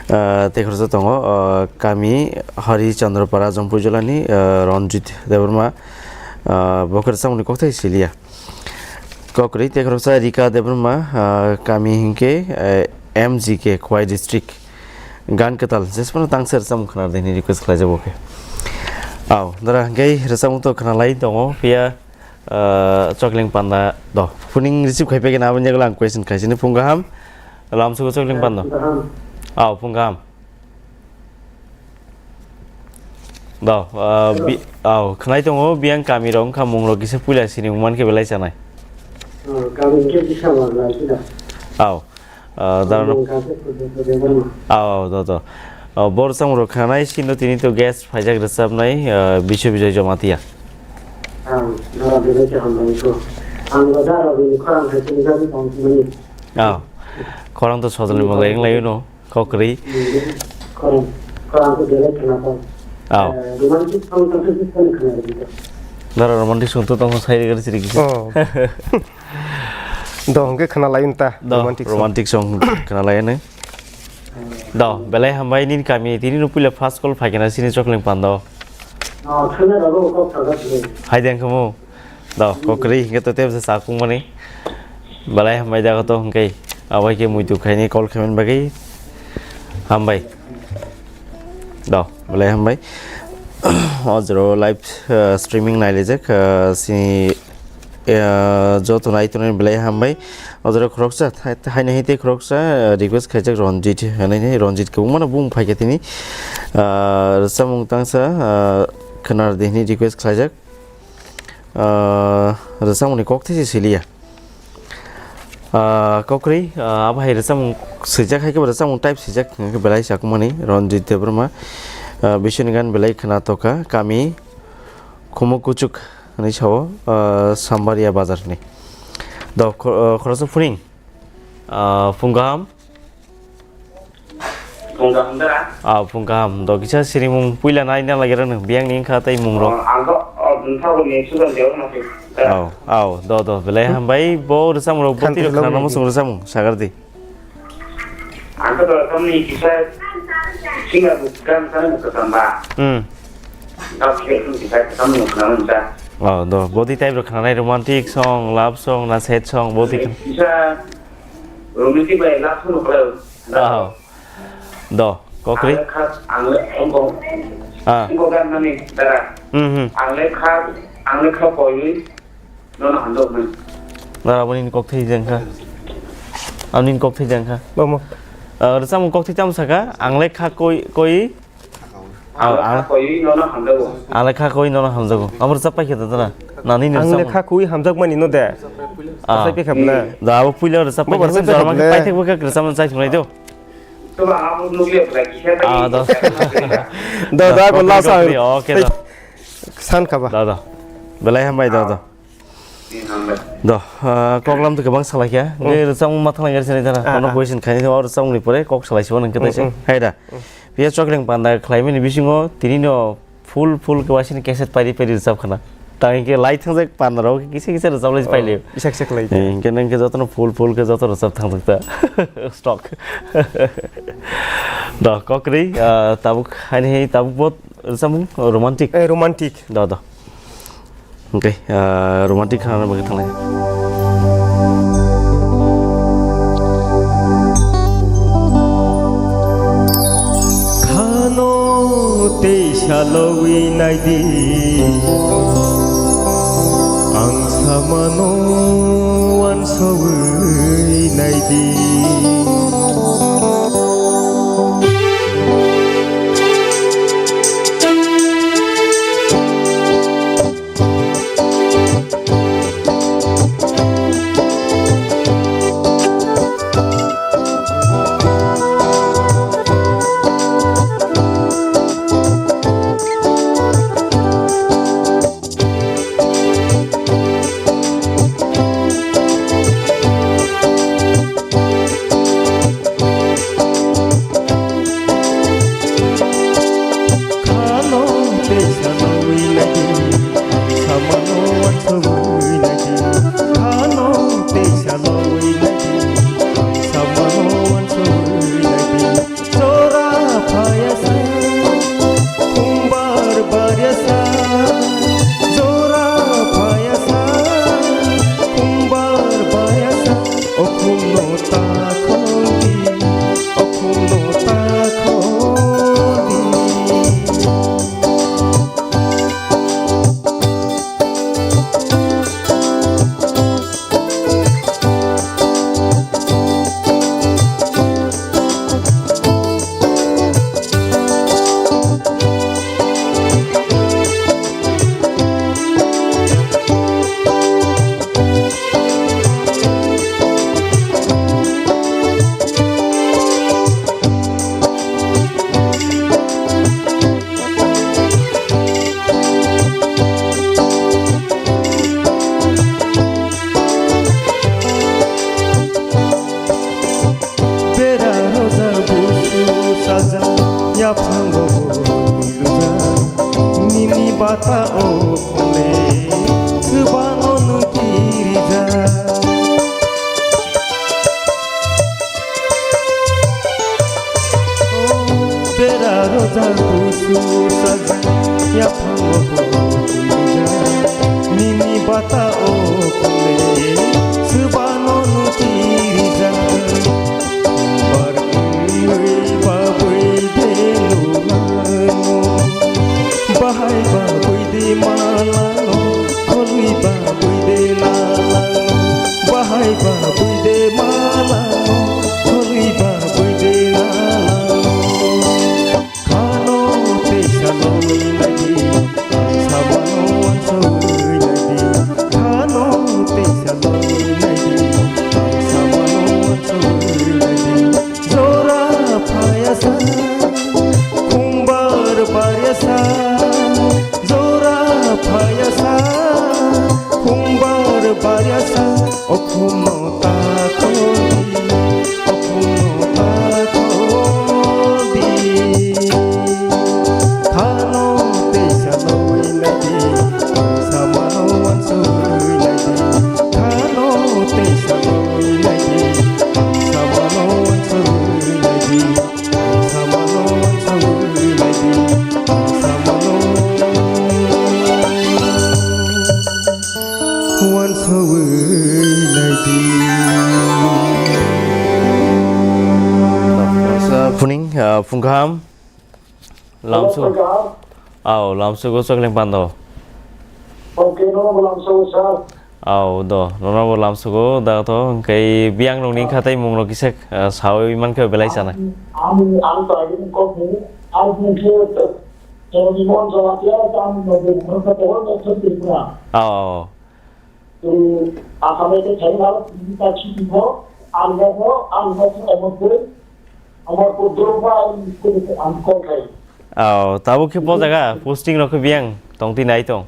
Uh, tei khoroksa tongo, uh, kami Hari Chandra Para Jompuijolani, uh, Ranjit Debbarma, uh, bo khe rwchapmung ni kokthai silia. Kokrwi tei khoroksa Rika Debbarma, ah, kami hinkhe, eh, M G K Khowai District. Gan kwtal, jesphano tangsa rwchapmung khwnar dini request khlaijak bo khe. Aw, dara hinkhe rwchapmung to khwnalai tongo, phiya, ah, Chokling Panda do. Phuning receive khai phai khe na aboni yagulo ang question khaisini phung kaham. Lamsugo chokling pando. Kaham. Aw, phung kaham. Do, ah, bi-, aw, khnai tongo, biyang kami rok wngkha mung rok kisa puila sini wngman khe belai chanai. Oh, kami khe bisa ma belai sida. Aw, ah, dara no. Mung kha khe puja puja ma. Aw, aw, do, do. Oh, bor samung rok khanai sino tini to guest phaijak rwchapnai, ah, Biswa Bijoy Jamatia. Ang dara belai khe hambai ko. Ang dara bini khorang hai sini gari tong sini. Aw, khorang to sodalni mung lai wng lai no. Kokri. Korang, korang ko belai khna tong. Aw. Eh, romantic song to khe khe khna rwdi. Dara romantic song to tong sai rwgari siri kisa. Oh. Do hwnkhe khna lai unta Do, romantic song. Romantic song khna lai ne. Do, belai hambai nini kami tini no puila first call phaikhe na sini chokling pando. Oh, khna rwgo kok thaga sini. Hai deng khamu. Do, kokri, hingke to tebsa sakung mani. Belai hambai jaga to hingke. Abai ke muitu khaini call khaimani bagwi. Hambai. Do, belai hambai. O jora live, uh, streaming nailijak, uh, sini, uh, joto naitonani belai hambai. O jora khoroksa, hai-, haino hete khoroksa, uh, request khaijak Ranjit, hwnwi Ranjit kwbangmano bung phaikha tini. Uh, rwchapmung tangsa, uh, khwnar di hwnwi request khlaijak. Ah, rwchapmungni kok thai se siliya. Ah, kokri, ah, abo hai rwchapmung swijak hai khe bo rwchapmung type swijak hwnkhe belai chakumani Ranjit Debbarma. Ah, bisingni gan belai khwna tokha kami Khumuk Kuchuk hinwi sao, ah, Sambaria bazar ni. Do kho-, ah, khoroksa phuring, ah, phung kaham. Phung kaham da? Ah, phung kaham. Do kisa sirimung puila nai na lagi rano. Biyang ni wngkha tei mung rok. Oh, ang do, oh, nokha bo ni sudan dewa na se. Aw, aw, do, do. Belai hambai bo rwchapmung rok bwtwi rok khana muchung rwchapmung sagar di. Ang to rwchapmung ni kisa singer bu gan sana bu kasamba. Hmm. Da khe kisa rwchapmung khana mun da. Oh, do. Body type rok khana nai romantic song, love song, na sad song, body. Kisa Romantic bai love song khlai. Ah. Do, kokri. Ang le kha, ang le, ang ko. Ah. Ang ko gan nani, dara. Hmm, hmm. Ang le kha, ang le kha koyui, nono hando man. Dara, boni kok thai jeng kha. Ani kok thai jeng kha. Bomo. Ah, rwchapmung kok thai tamo saka, ang le kha koi, koi. Ang, ang le kha koi nono hamjago. Ang le kha koi nono hamjago. Amo rwchap paikha da dara. Nani ni rwchapmung. Ang le kha koi hamjakmani no de. Ah. Rwchap paikha bla. Da abo puila rwchap paikha. Bo rwchap paikha bla. Paithak bwkha rwchapmung chai thunglai do. To ba abo nukle bla kisa. Ah, da. Da, da, ko last. Okay, da. San kha ba. Da, da. Belai hambai da, da. Do, ah, koklam to kwbang salai kha. Hmm. Nge rwchapmung ma thanglai gari sinai dara. Ah, kono ah. Question khai o rwchapmung ni pore kok salai sibo nang khe taisa. Hmm, hmm. Hai da. Hmm. Phiya chokling panda khlai mani bisingo tini no full full ke wasini cassette pairi pairi rwchap khana. Tang ke lai thangjak panda rok kisa kisa rwchap lai paili. Oh, isa kisa khlai. Eh, hingke nang ke joto no full full ke joto rwchap thangjak ta. Stock. Do, kokri, ah, tabuk hani tabuk bot rwchapmung romantic. Eh, romantic. Do, do. Hwnkhe, ah, romantic khanani bagwi thanglai. Khano tei salowi naidi, ang samano uansowi naidi. Sajak yaphango bo twirijak, nini bata o khole, swbano nwng tirijak. O bera rojak busu sajak, yaphango bo twirijak, nini bata o khole, swbano nwng tirijak. Bar wngwi babwi de lulango, bahai babwi de malango, kolwi babwi de nalango, bahai babwi de malango, kolwi babwi de nalango. Khano teisa loi naidi, ang samano uansugwi naidi. Khano teisa loi naidi, ang samano uansugwi naidi. Jora phayasa, khumbar baryasa. Jora phayasa, khumbar baryasa. Okhumno ta khodi, okhumno ta khodi. Khano teisa loi naidi, samano uansugwi naidi. Khano teisa loi naidi, samano uansugwi naidi. Samano uansugwi naidi, samano uansugwi naidi. Phuning, ah, phung kaham. Lamsu. Phung kaham. Aw, lamsu go chokling pando. Okay, no, lamsu, sir. Aw, do, nono bo lamsugo, da to, hwnkhe biyang rokni khatai mung rok kisa, ah, sawi mankhe belai sana. Ang, ang to agini kok ni, ang ni khe, to, to ni mon jala kya, ang no bo, ang to hol no thon Tripura. Aw. To, asam e to thai maro, ta chuti bo, ang no bo, ang no bo, amar bo, amar bo, do ba, ang ko, ang ko khai. Aw, tabuk khe bo jaga posting rok khe biyang tong twi nai tong.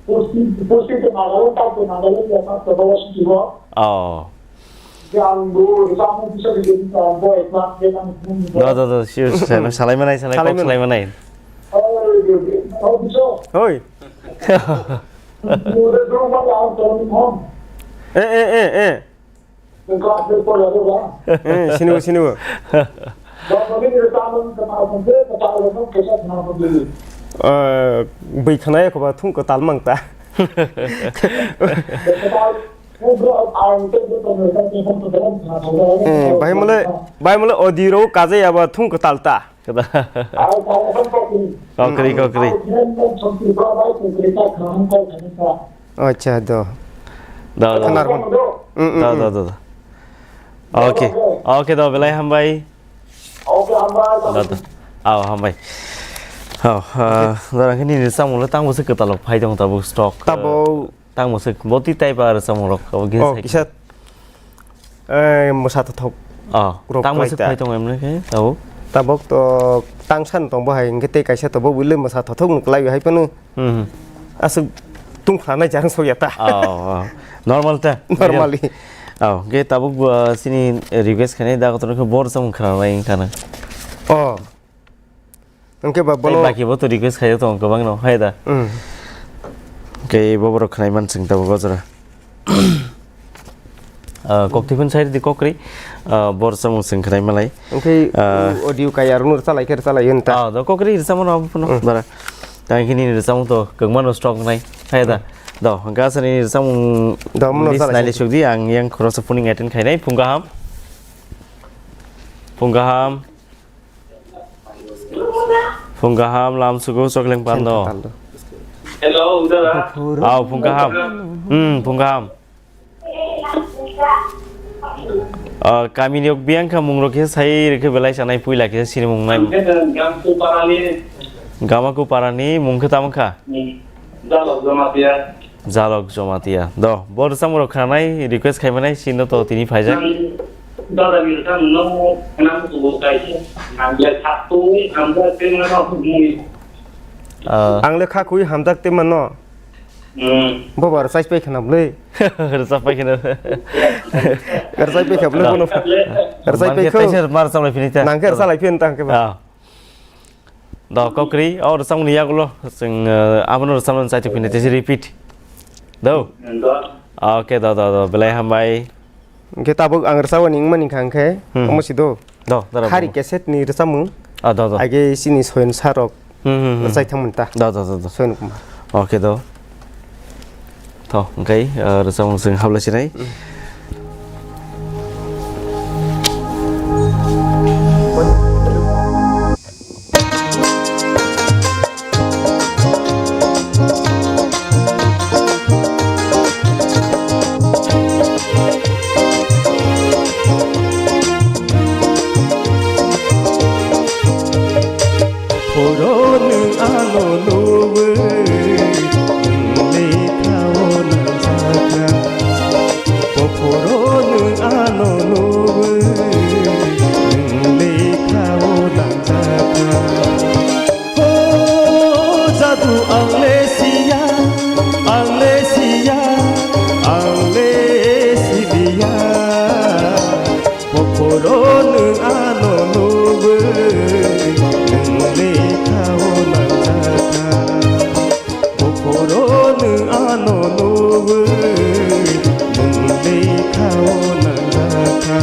Posting, posting ke Nagaland, tao ke Nagaland ya, tao ke Nagaland ya. Aw. Ke ang bo, ang bo bisa di, ang bo, ang bo, ang bo. Do, do, do, sure, sure, salai manai, salai kok salai manai. Oi. Oi. Bo de dong ba ang to ni hom. Eh, eh, eh, eh. Wngkha, aswk poila rw ba? Eh, sinibo, sinibo. Ba, ba, bini rw tamani kwtal tongkhe, kwtal rw no kaisa khna bo bini. Eh, bwi khna ya khoba thung kwtal mang ta. Kwtal, eh, bro, ang tei bro tong rw kha, tei phone kwtal khna thang rw. Eh, bahai mole, bahai mole audio rw kajai aba thung kwtal ta. Kada. Kokri, kokri. Acha, do. Do, do. Khwnar hwn. Mm, mm, do, mm. Do, do, do. Okay. Okay, do, belai hambai. Do, do. Aw, hambai. Aw, ah, dorang khe nini samung le tang bwswk kwtal phai tong tabuk stock. Tabo Tang mwswk, bo twi taipa rwchapmung rok, abo kisa Oh, sai kisa, eh, mwsa thothok Oh, rok tang mwswk khlai ta. Phai tongo emne khe, tabuk? Tabuk to tang san tong bo hai, hwnkhe tei kaisa to bo buile mwsa thothok nuk lai hai phano. Hmm. Aswk tungphla nai jarang sok ya ta. Oh, oh. Normal ta? Normally. Oh, hwnkhe tabuk bo, ah, chini request khainai da kotor khe bo rwchapmung khna nai wngkha na. Oh. Hwnkhe ba Tei bono baki bo to request khaio tong kwbang no, hai da. Mm. Hwnkhe bo borok khnai man chwng tabuk o jora. Ah, kok twi phano sai rwdi kok kwrwi. Ah, bo rwchapmung chwng khnai malai. Hwnkhe Ah. audio kaya rwno rwchalai khe rwchalai hwn ta. Ah, do kok kwrwi rwchapmung no abo phano Mm. bara. Tang khe nini rwchapmung to kwbangma no stock nai, hai da. Do, hwnkhe aswk nini rwchapmung Do, mano list chalai nai se. Lisuk di, ang yang khoroksa phuning attend khainai, phung kaham. Phung kaham. Phung kaham lamsugo chokleng pando. Hello, dada. Aw, phung kaham. Hmm, phung kaham. Ah, kamini ok biyang kha mung rok khe sai rwkhe belai sanai puila khe sini mung nai. Ang khe Gamaku Parani. Gamaku Parani mung khe tamo kha? Hmm, Jalok Jamatia. Jalok Jamatia. Do, bo rwchapmung rok khanai, request khai manai, sino to tini phaijak. Nang dada ni rwchapmung no nang kubo kaisa. Ang le kha kui hamjak tei mano hwnwi. Ah. Ang le kha kui hamjak tei mano. Hmm. Bo ba rwchai pai khna bwle. Rwchap pai khna. Rwchai pai kha bwle bono. Rwchai pai kho. Taisa mar samlai phini ta. Nang khe rwchalai phin tang khe ba. Ah. Do, kokri, o rwchapmungni yagulo, chwng, eh, abono rwchapmani chaitok phini, tei repeat. Do? Do. Okay, do, do, do, belai hambai. Hwnkhe tabuk ang rwchapmani wngmani kha hwnkhe, Hmm. omo si do. Do, do, do. Khari cassette ni rwchapmung. Ah, do, do. Age chini Soyon sir rok Hmm, hmm, hmm. rwchai thangmani ta. Do, do, do, do. Soyon Kumar. Okay, do. Tho, hwnkhe, ah, rwchapmung chwng hablai sinai. Mm. Phoro nwng ano nuwi, nwng lekhao nangjakha. Phoro nwng ano nuwi, nwng lekhao nangjakha. O jadu ang le siya, ang le siya, ang le sibiya. Bophoro nwng ano nugwi, nwng lekhao nangjakha. Bophoro nwng ano nugwi, nwng lekhao nangjakha.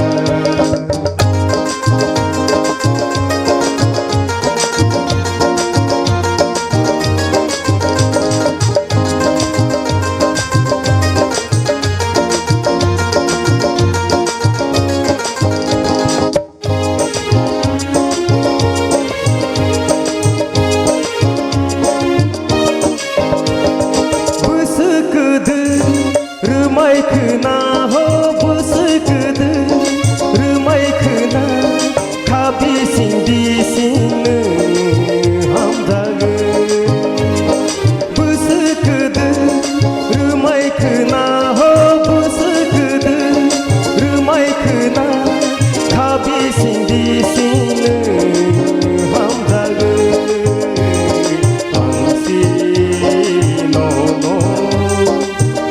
Bwswk kwdwi rwmai khwna ho, bwswk kwdwi rwmai khwna, kha bising bising nwng hamjagwi. Bwswk kwdwi rwmai khwna ho, bwswk kwdwi rwmai khwna, kha bising bising nwng hamjagwi. Ang si nono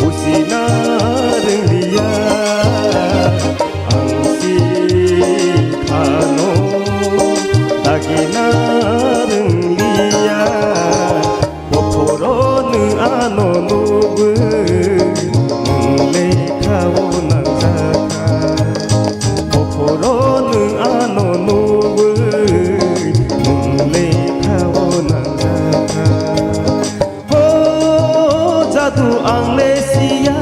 busina rwngliya, ang si khano dagina rwngliya. Bophoro nwng ano nugwi, nwng lekhao nangjakha. Bophoro nwng ano nugwi, nwng lekhao nangjakha. Ho jadu ang le siya,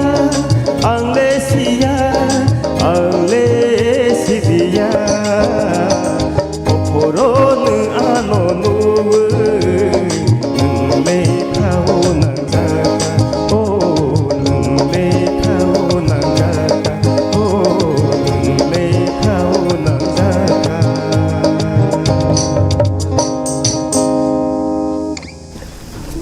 ang le siya, ang le sibiya. Bophoro nwng ano nugwi, nwng lekhao nangjakha. O nwng lekhao nangjakha. O nwng lekhao nangjakha.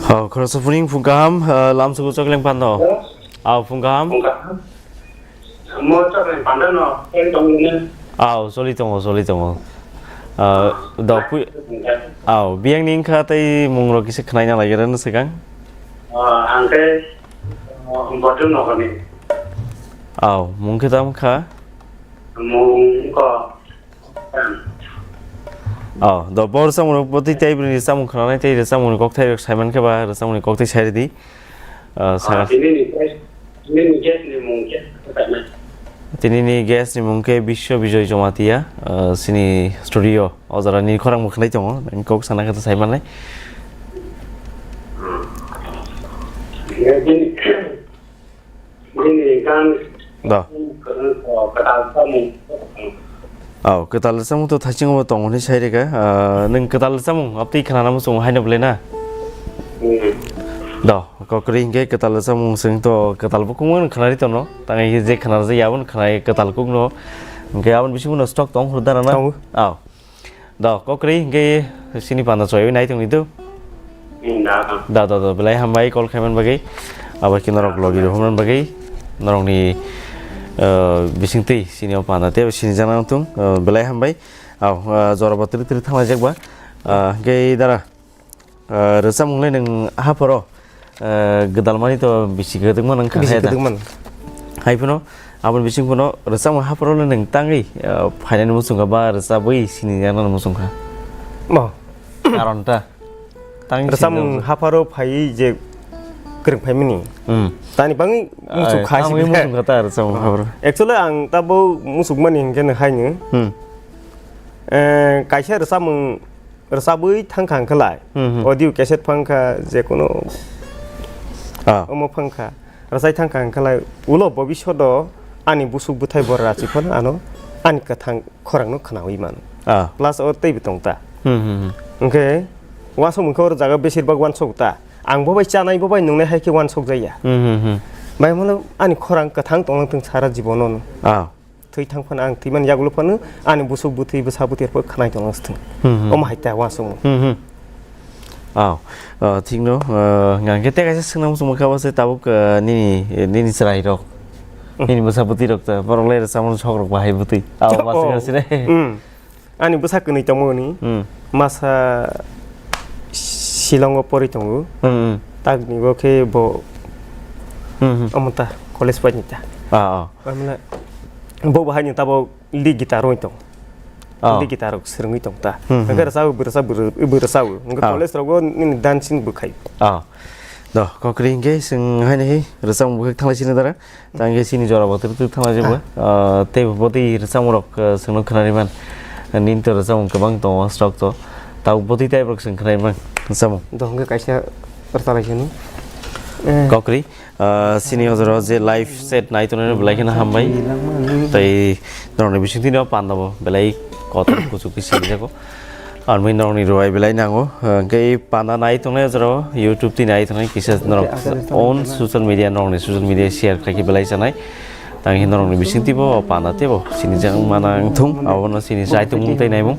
Hao, khoroksa phuning phung kaham, ah, lamsugo chokleng pando. Hello? Ao, phung kaham. Phung kaham. Mo chokleng pando no, choli tongo ne? Ao, choli tongo, choli tongo. Ah, do pui-, ao, biyang ni wngkha tei mung rok kisa khnaina lai rwna swkang. Ah, ang khe, ah, Bodrum nogor ni. Ao, mung khe tamo kha? Mung ko. Oh, do bo rwchapmung rok bo tei tei bini rwchapmung khwnanai tei rwchapmung ni kokthai rok saiman khe ba rwchapmung ni kokthai sai rwdi. Ah, saka. Ah, tini ni guest, tini ni guest ni mung khe saiman. Tini ni guest ni mung khe Biswa Bijoy Jamatia, ah, chini studio o jora ni khorang bo khwnai tongo, ang kok sana khe saiman nai. Hmm. Tini Bini gan Da. Kwtal samung. Oh, kwtal samung to thaiching bo tong hwnwi sai rega. Ah, nwng kwtal samung abtwi khana muchung haino bwle na? Hmm. Da, kokri hwnkhe kwtal samung chwng to kwtal bo kungma khana ri tono. Tangai je khana je yabon khana kwtal kukno. Hwnkhe abon bisingo no stock tong hwrwk dana na? Tongo. Oh. Da, kokri hwnkhe sini panda choi nai tongni do. Hmm, da, da. Da, da, da, belai hambai call khaiman bagwi. Abo khe norok logi rohorman bagwi. Norokni, eh, bisingtwi sini o panda tei sini jana wngthung, eh, belai hambai. Au, eh, jora bo tiri tiri thanglaijak ba. Eh, hwnkhe dara, eh, rwchapmung le nwng aha phoro? eh, gwdalmani to bisi kwdwkma nang kha Bisi hai da. Kwdwkma nang. Hai phano, aboni bising phano rwchapmung hapharo le nwng tangwi, eh, phainani muchungkha ba rwchabwi sinijaknani muchungkha? Mo. Karon ta? Tangwi Rwchapmung sinijak. Hapharo phaiwi je kwrwng phaimani. Hmm. Tani bangwi muchung Ai, kha tangwi sini. Muchungkha ta rwchapmung hapharo. Actually, ang tabo muchungmani hinkhe no haino. Hmm. Eh, kaisa rwchapmung rwchabwi thangkha hwnkhe lai, Hmm, hmm. Audio cassette phangkha, jekono Ah. Omo phangkha, rwchai thangkha hwnkhe lai, ulo bobishodo ani busuk bwthai bora rachi phano ano ani kwthang khorangno khwnawi mano. Ah. Plus o teibo tong ta. Hmm, hmm, hmm. Hwnkhe uansuk hwnkhe oro jaga besir bak uansuk ta. Ang bo bai chanai, bo bai nungnai hai khe uansuk jaya. Hmm, hmm, hmm. Bai mano ani khorang kwthang tonglang thung sara jibono. Ah. Thwi thang phano ang thwimani yagulo phano ani busuk bwthwi bwsa bwtwi rwphano khwnai tongna sthwng. Hmm, hmm. Omo hai ta uansukmung. Hmm, hmm. Aw, ah, thikno, ah, hwnkhe tei kaisa swngna muchungma kha, bo se tabuk, ah, nini, nini chwrairok, Hmm. Nini bwsa bwtwirok ta, borok le rwchapmung sokrok bahai bwtwi. Aw, Oh. Bwswk sire. Hmm. Ani bwsa kwnwi tongmani, Hmm. Masa Shillong o pori tongo. Hmm, hmm. Takni bo khe bo Hmm, hmm. Omo ta college pai ni ta. Ah, ah. Amla bo bahai ni tabo lead guitar roi tong. Ah. Lead guitar rok swrwngwi tong ta. Hmm, hmm. Hwnkhe rwchapwi, bwrwchap, bwrw-, bwrwchapwi. Hwnkhe Ah. College rogo nini dancing bwkhai. Ah. Do, kokri hwnkhe swng haino hai rwchapmung bwkhak thanglai sini dara. Tangkhe chini jora bo twrwk twrwk thanglaijak bo. Ah. Ah, tei bo tei rwchapmung rok, ah, chwngno khwnarwi man. Nini to rwchapmung kwbang tongo, srok to. Tabuk bo tei type rok chwng khwnarwi man rwchapmung. Do hwnkhe kaisa rwchalaisano. Eh. Kokri, ah, chini o jora o je live set nai tongnai no belai kheno hambai. Tei norokni bisingtwi no panda bo belai kotor kuchuk khe silijago. Armui norokni rwai belai nango, hwnkhe panda nai tongnai o jorao YouTube twi nai tongnai kisa norok own social media, norokni social media share khlai khe belai chanai. Tangkhe norokni bisingtwi bo panda teibo sinijak wngma nang thung, abono chini chaitumung tei naimung.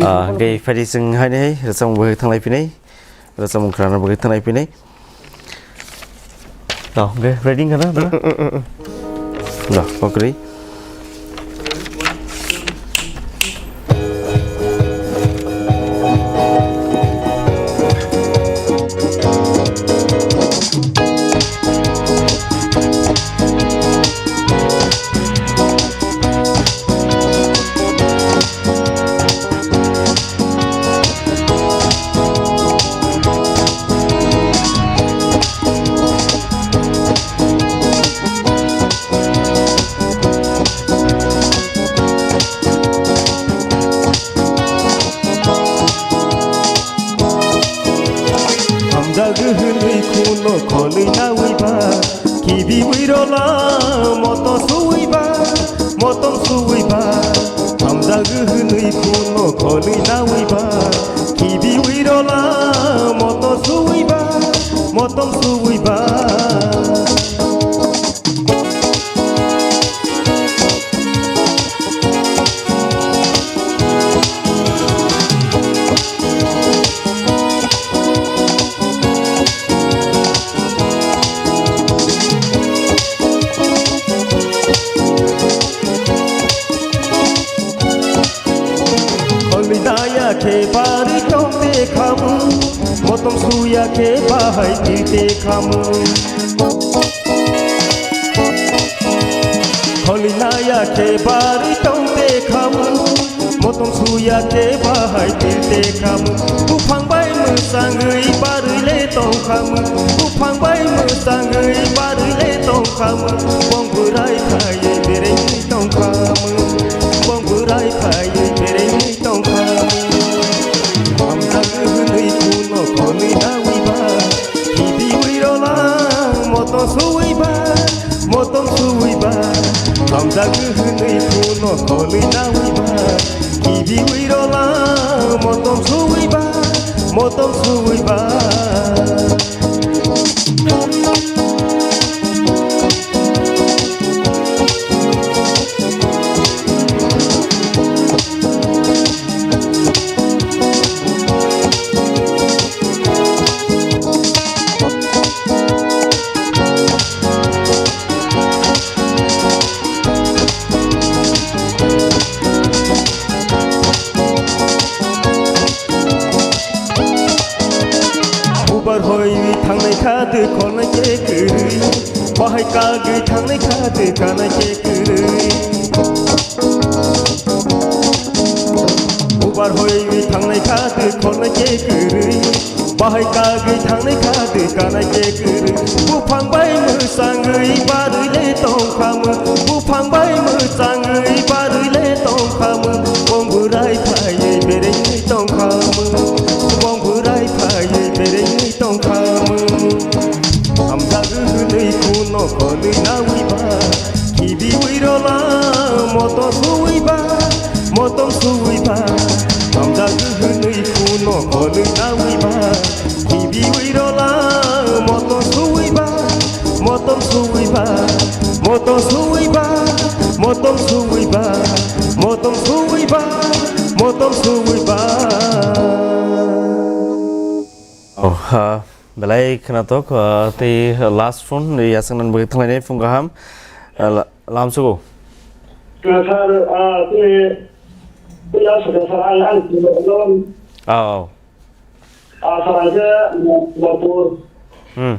Ah, hwnkhe phaidi chwng haino hai rwchapmung bagwi thanglai phinai, rwchapmung khwnana bagwi thanglai phinai. Tao, hwnkhe ready wngkha na, da? Da, kokri. Hamjak hwnwi khuno kholi nawi ba, kibiwi rola moto suwi ba, motom suwi ba. Hamjak hwnwi khuno kholi nawi ba, kibiwi rola moto suwi ba, motom suwi ba. Kholi naya khe barwi tong te khamu, motom suya khe bahai tir te khamu. Kholi naya khe barwi tong te khamu, motom suya khe bahai tir te khamu. Buphang bai mwsangwi barwi le tong khamu, buphang bai mwsangwi barwi le tong khamu. Bong bwrai phaiwi berengwi tong khamu, bong bwrai phaiwi berengwi tong khamu. Hamjak hwnwi khuno kholi nawi ba, kibiwi rola moto suwi ba, motom suwi ba. Hamjak hwnwi khuno kholi nawi ba, kibiwi rola motom suwi ba, motom suwi ba. Bubar hoi thangnai Kholnai khe kwrwi, bahai kagwi thangnai kha twi kanai khe kwrwi. Bubar hoiwi thangnai kha twi kholnai khe kwrwi, bahai kagwi thangnai kha twi kanai khe kwrwi. Buphang bai mwsangwi barwi le tongkhamu, buphang bai mwsangwi barwi le tongkhamu, bong bwrai phaiwi berengwi tongkhamu, bong bwrai phaiwi berengwi tongkhamu. Hamjagwi hwnwi kuno kholwi nawi ba, khibiwi rola motom suwi ba, motom suwi ba. Hamjagwi hwnwi kuno kholwi nawi ba, khibiwi rola motom suwi ba, motom suwi ba, motom suwi ba, motom suwi ba, motom suwi ba, motom suwi ba. Oh, ha, belai khwnathok, ah, tei last phone, yasaknani bagwi thanglainai phung kaham, ah, la-, lamsugo. Sir, ah, tei, tei last phone, sir, ang, ang, Ah, oh. Ah, sir, ang khe, Nor-, Norpur. Hmm.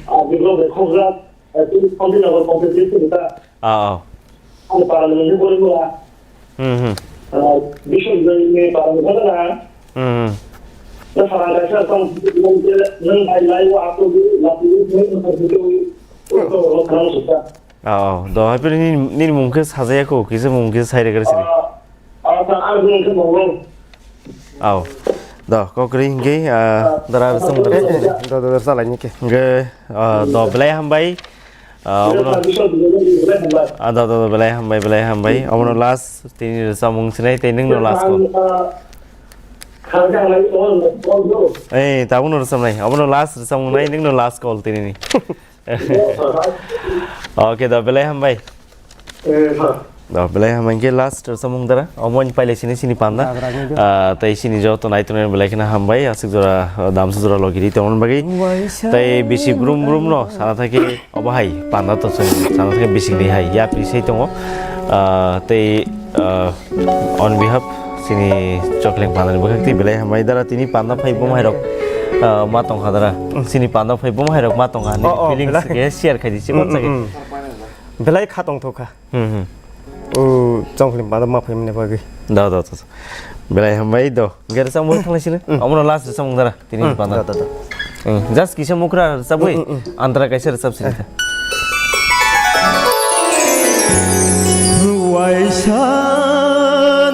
Ah, Bikromjai Khokjak, ah, tei Santinagor constituency ni ta. Ah, oh. Ang para ni mungkhe Porimula. Hmm, hmm. Ah, Biswajit ni para ni mungkhe na. Hmm, hmm. Na para ni kaisa tong, nung bai lai o ato di, lapu di, nung bai di, nung bai di, nung bai di. Ah, oh. Do, hai pini nini, nini mungkhe sajaya ko, kisa mungkhe sai regari sini. Ah, ah, sa, ang mungkhe mungkhe. Aw. Do, kokri hingke, ah, dara rwchapmung dara rwchapmung. Eh, eh, do, do, do, salai ni ke. Hingke, ah, do, belai hambai. Ah, obono, ah, do, do, do, belai hambai, belai hambai. Obono last tini rwchapmung sinai tei nwngno last call. Eh, tabukno rwchapnai. Obono last rwchapmung nai, nwngno last call tinini. Okay, do, belai hambai. Eh, ha. Do, belai hambai khe last samung dara. Omo ani pailai sini sini panda. Jagra ni do. Ah, tei sini joto nai tongnai belai kheno hambai. Aswk jora, ah, damsa jora logi ri tongmani bagwi. Tei bisi brum brum no sana thaki obo hai panda to chwng sana thaki bisi ni hai yapri sei tongo. Ah, tei, ah, on behalf sini Chokleng panda ni bwkhak tei belai hambai dara tini panda phai bum hai rok, ah, ma tongkha dara. Sini panda phai bum hai rok ma tongkha ni Oh, oh, feelings belai. Ke share khai di si Mm, ma mm, chakhe. Mm. Belai kha tongthokha. Hmm, hmm. O, Chokleng panda ma phaimani bagwi. Da, da, da, da. Belai hambai do. Gere samung thanglai sini. Hmm. Omono last samung dara. Tini Hmm, panda. Da, da, da. Hmm. Just kisa mukra sabui. Hmm, hmm, hmm. Antara kaisa rwchap sini. Eh. Waisa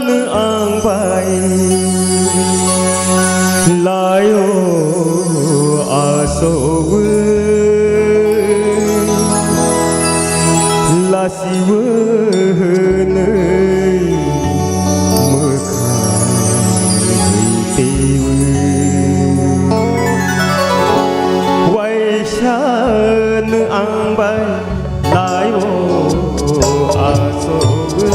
nwng ang bai laio asowi. Lasiwi hwnwi mwkhang twiwi. Waisa nwng ang bai laio asowi.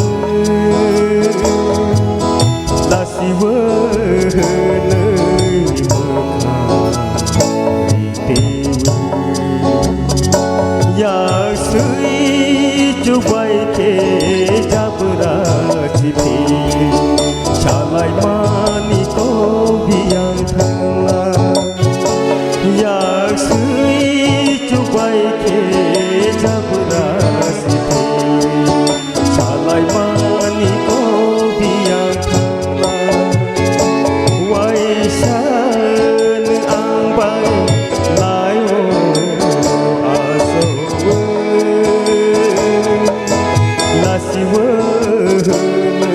Lasiwi hwnwi mwkhang Yaksui chubai khe jabra chiti salai mani ko biyang thangla. Yaksui chubai khe jabra chiti salai mani ko biyang thangla. Waisa nwng ang bai laio asowi. Lasiwi hwnwi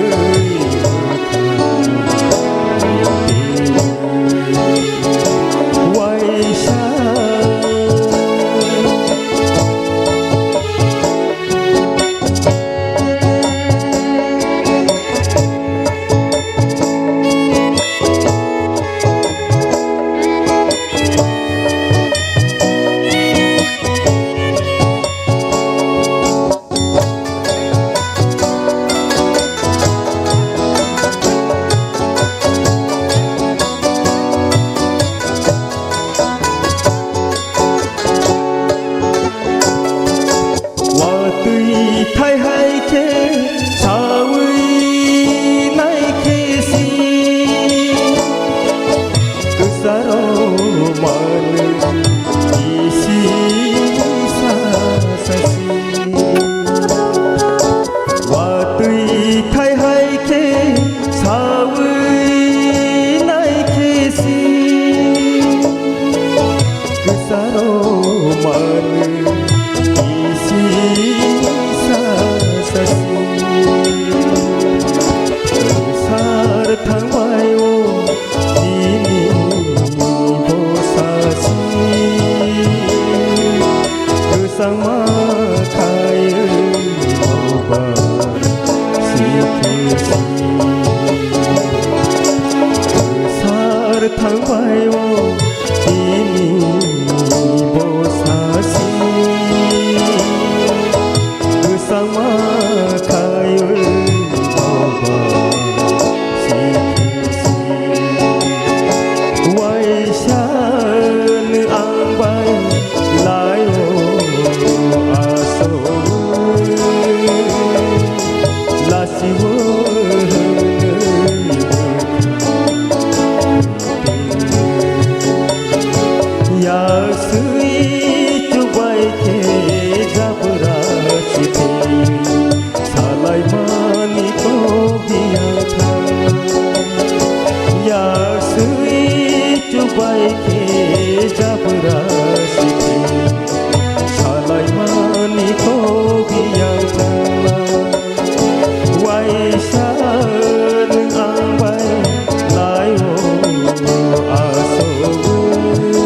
Thangbai o tini bo sasi, kwchangma khaiwi boba sikhi si. Waisa nwng ang bai lai o asogwi, lasi o hwnwi Yaksui chubai khe jabra site salai mani ko biyang thang. Yaksui chubai khe jabra site salai mani ko biyang thang. Waisa nwng ang bai lai o asogwi,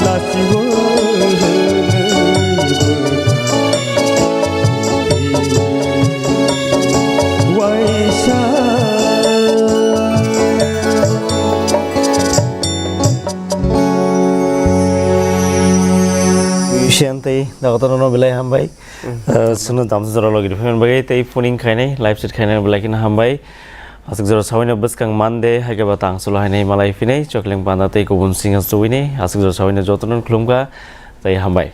lasi o hwnwi bwkha. Waisa. Siyam tei dagotono no belai hambai. Mm. Eh, chwngno damsa jora logi rwphaiman bagwi tei phoning khainai, live chat khainai belai kheno hambai. Aswk jora sawi no bwskang Monday, hai khe ba tang chwla hainai malai phinai, chokling panda tei kubun singa suwinai, aswk jora sawi no jotono khulumkha tei hambai.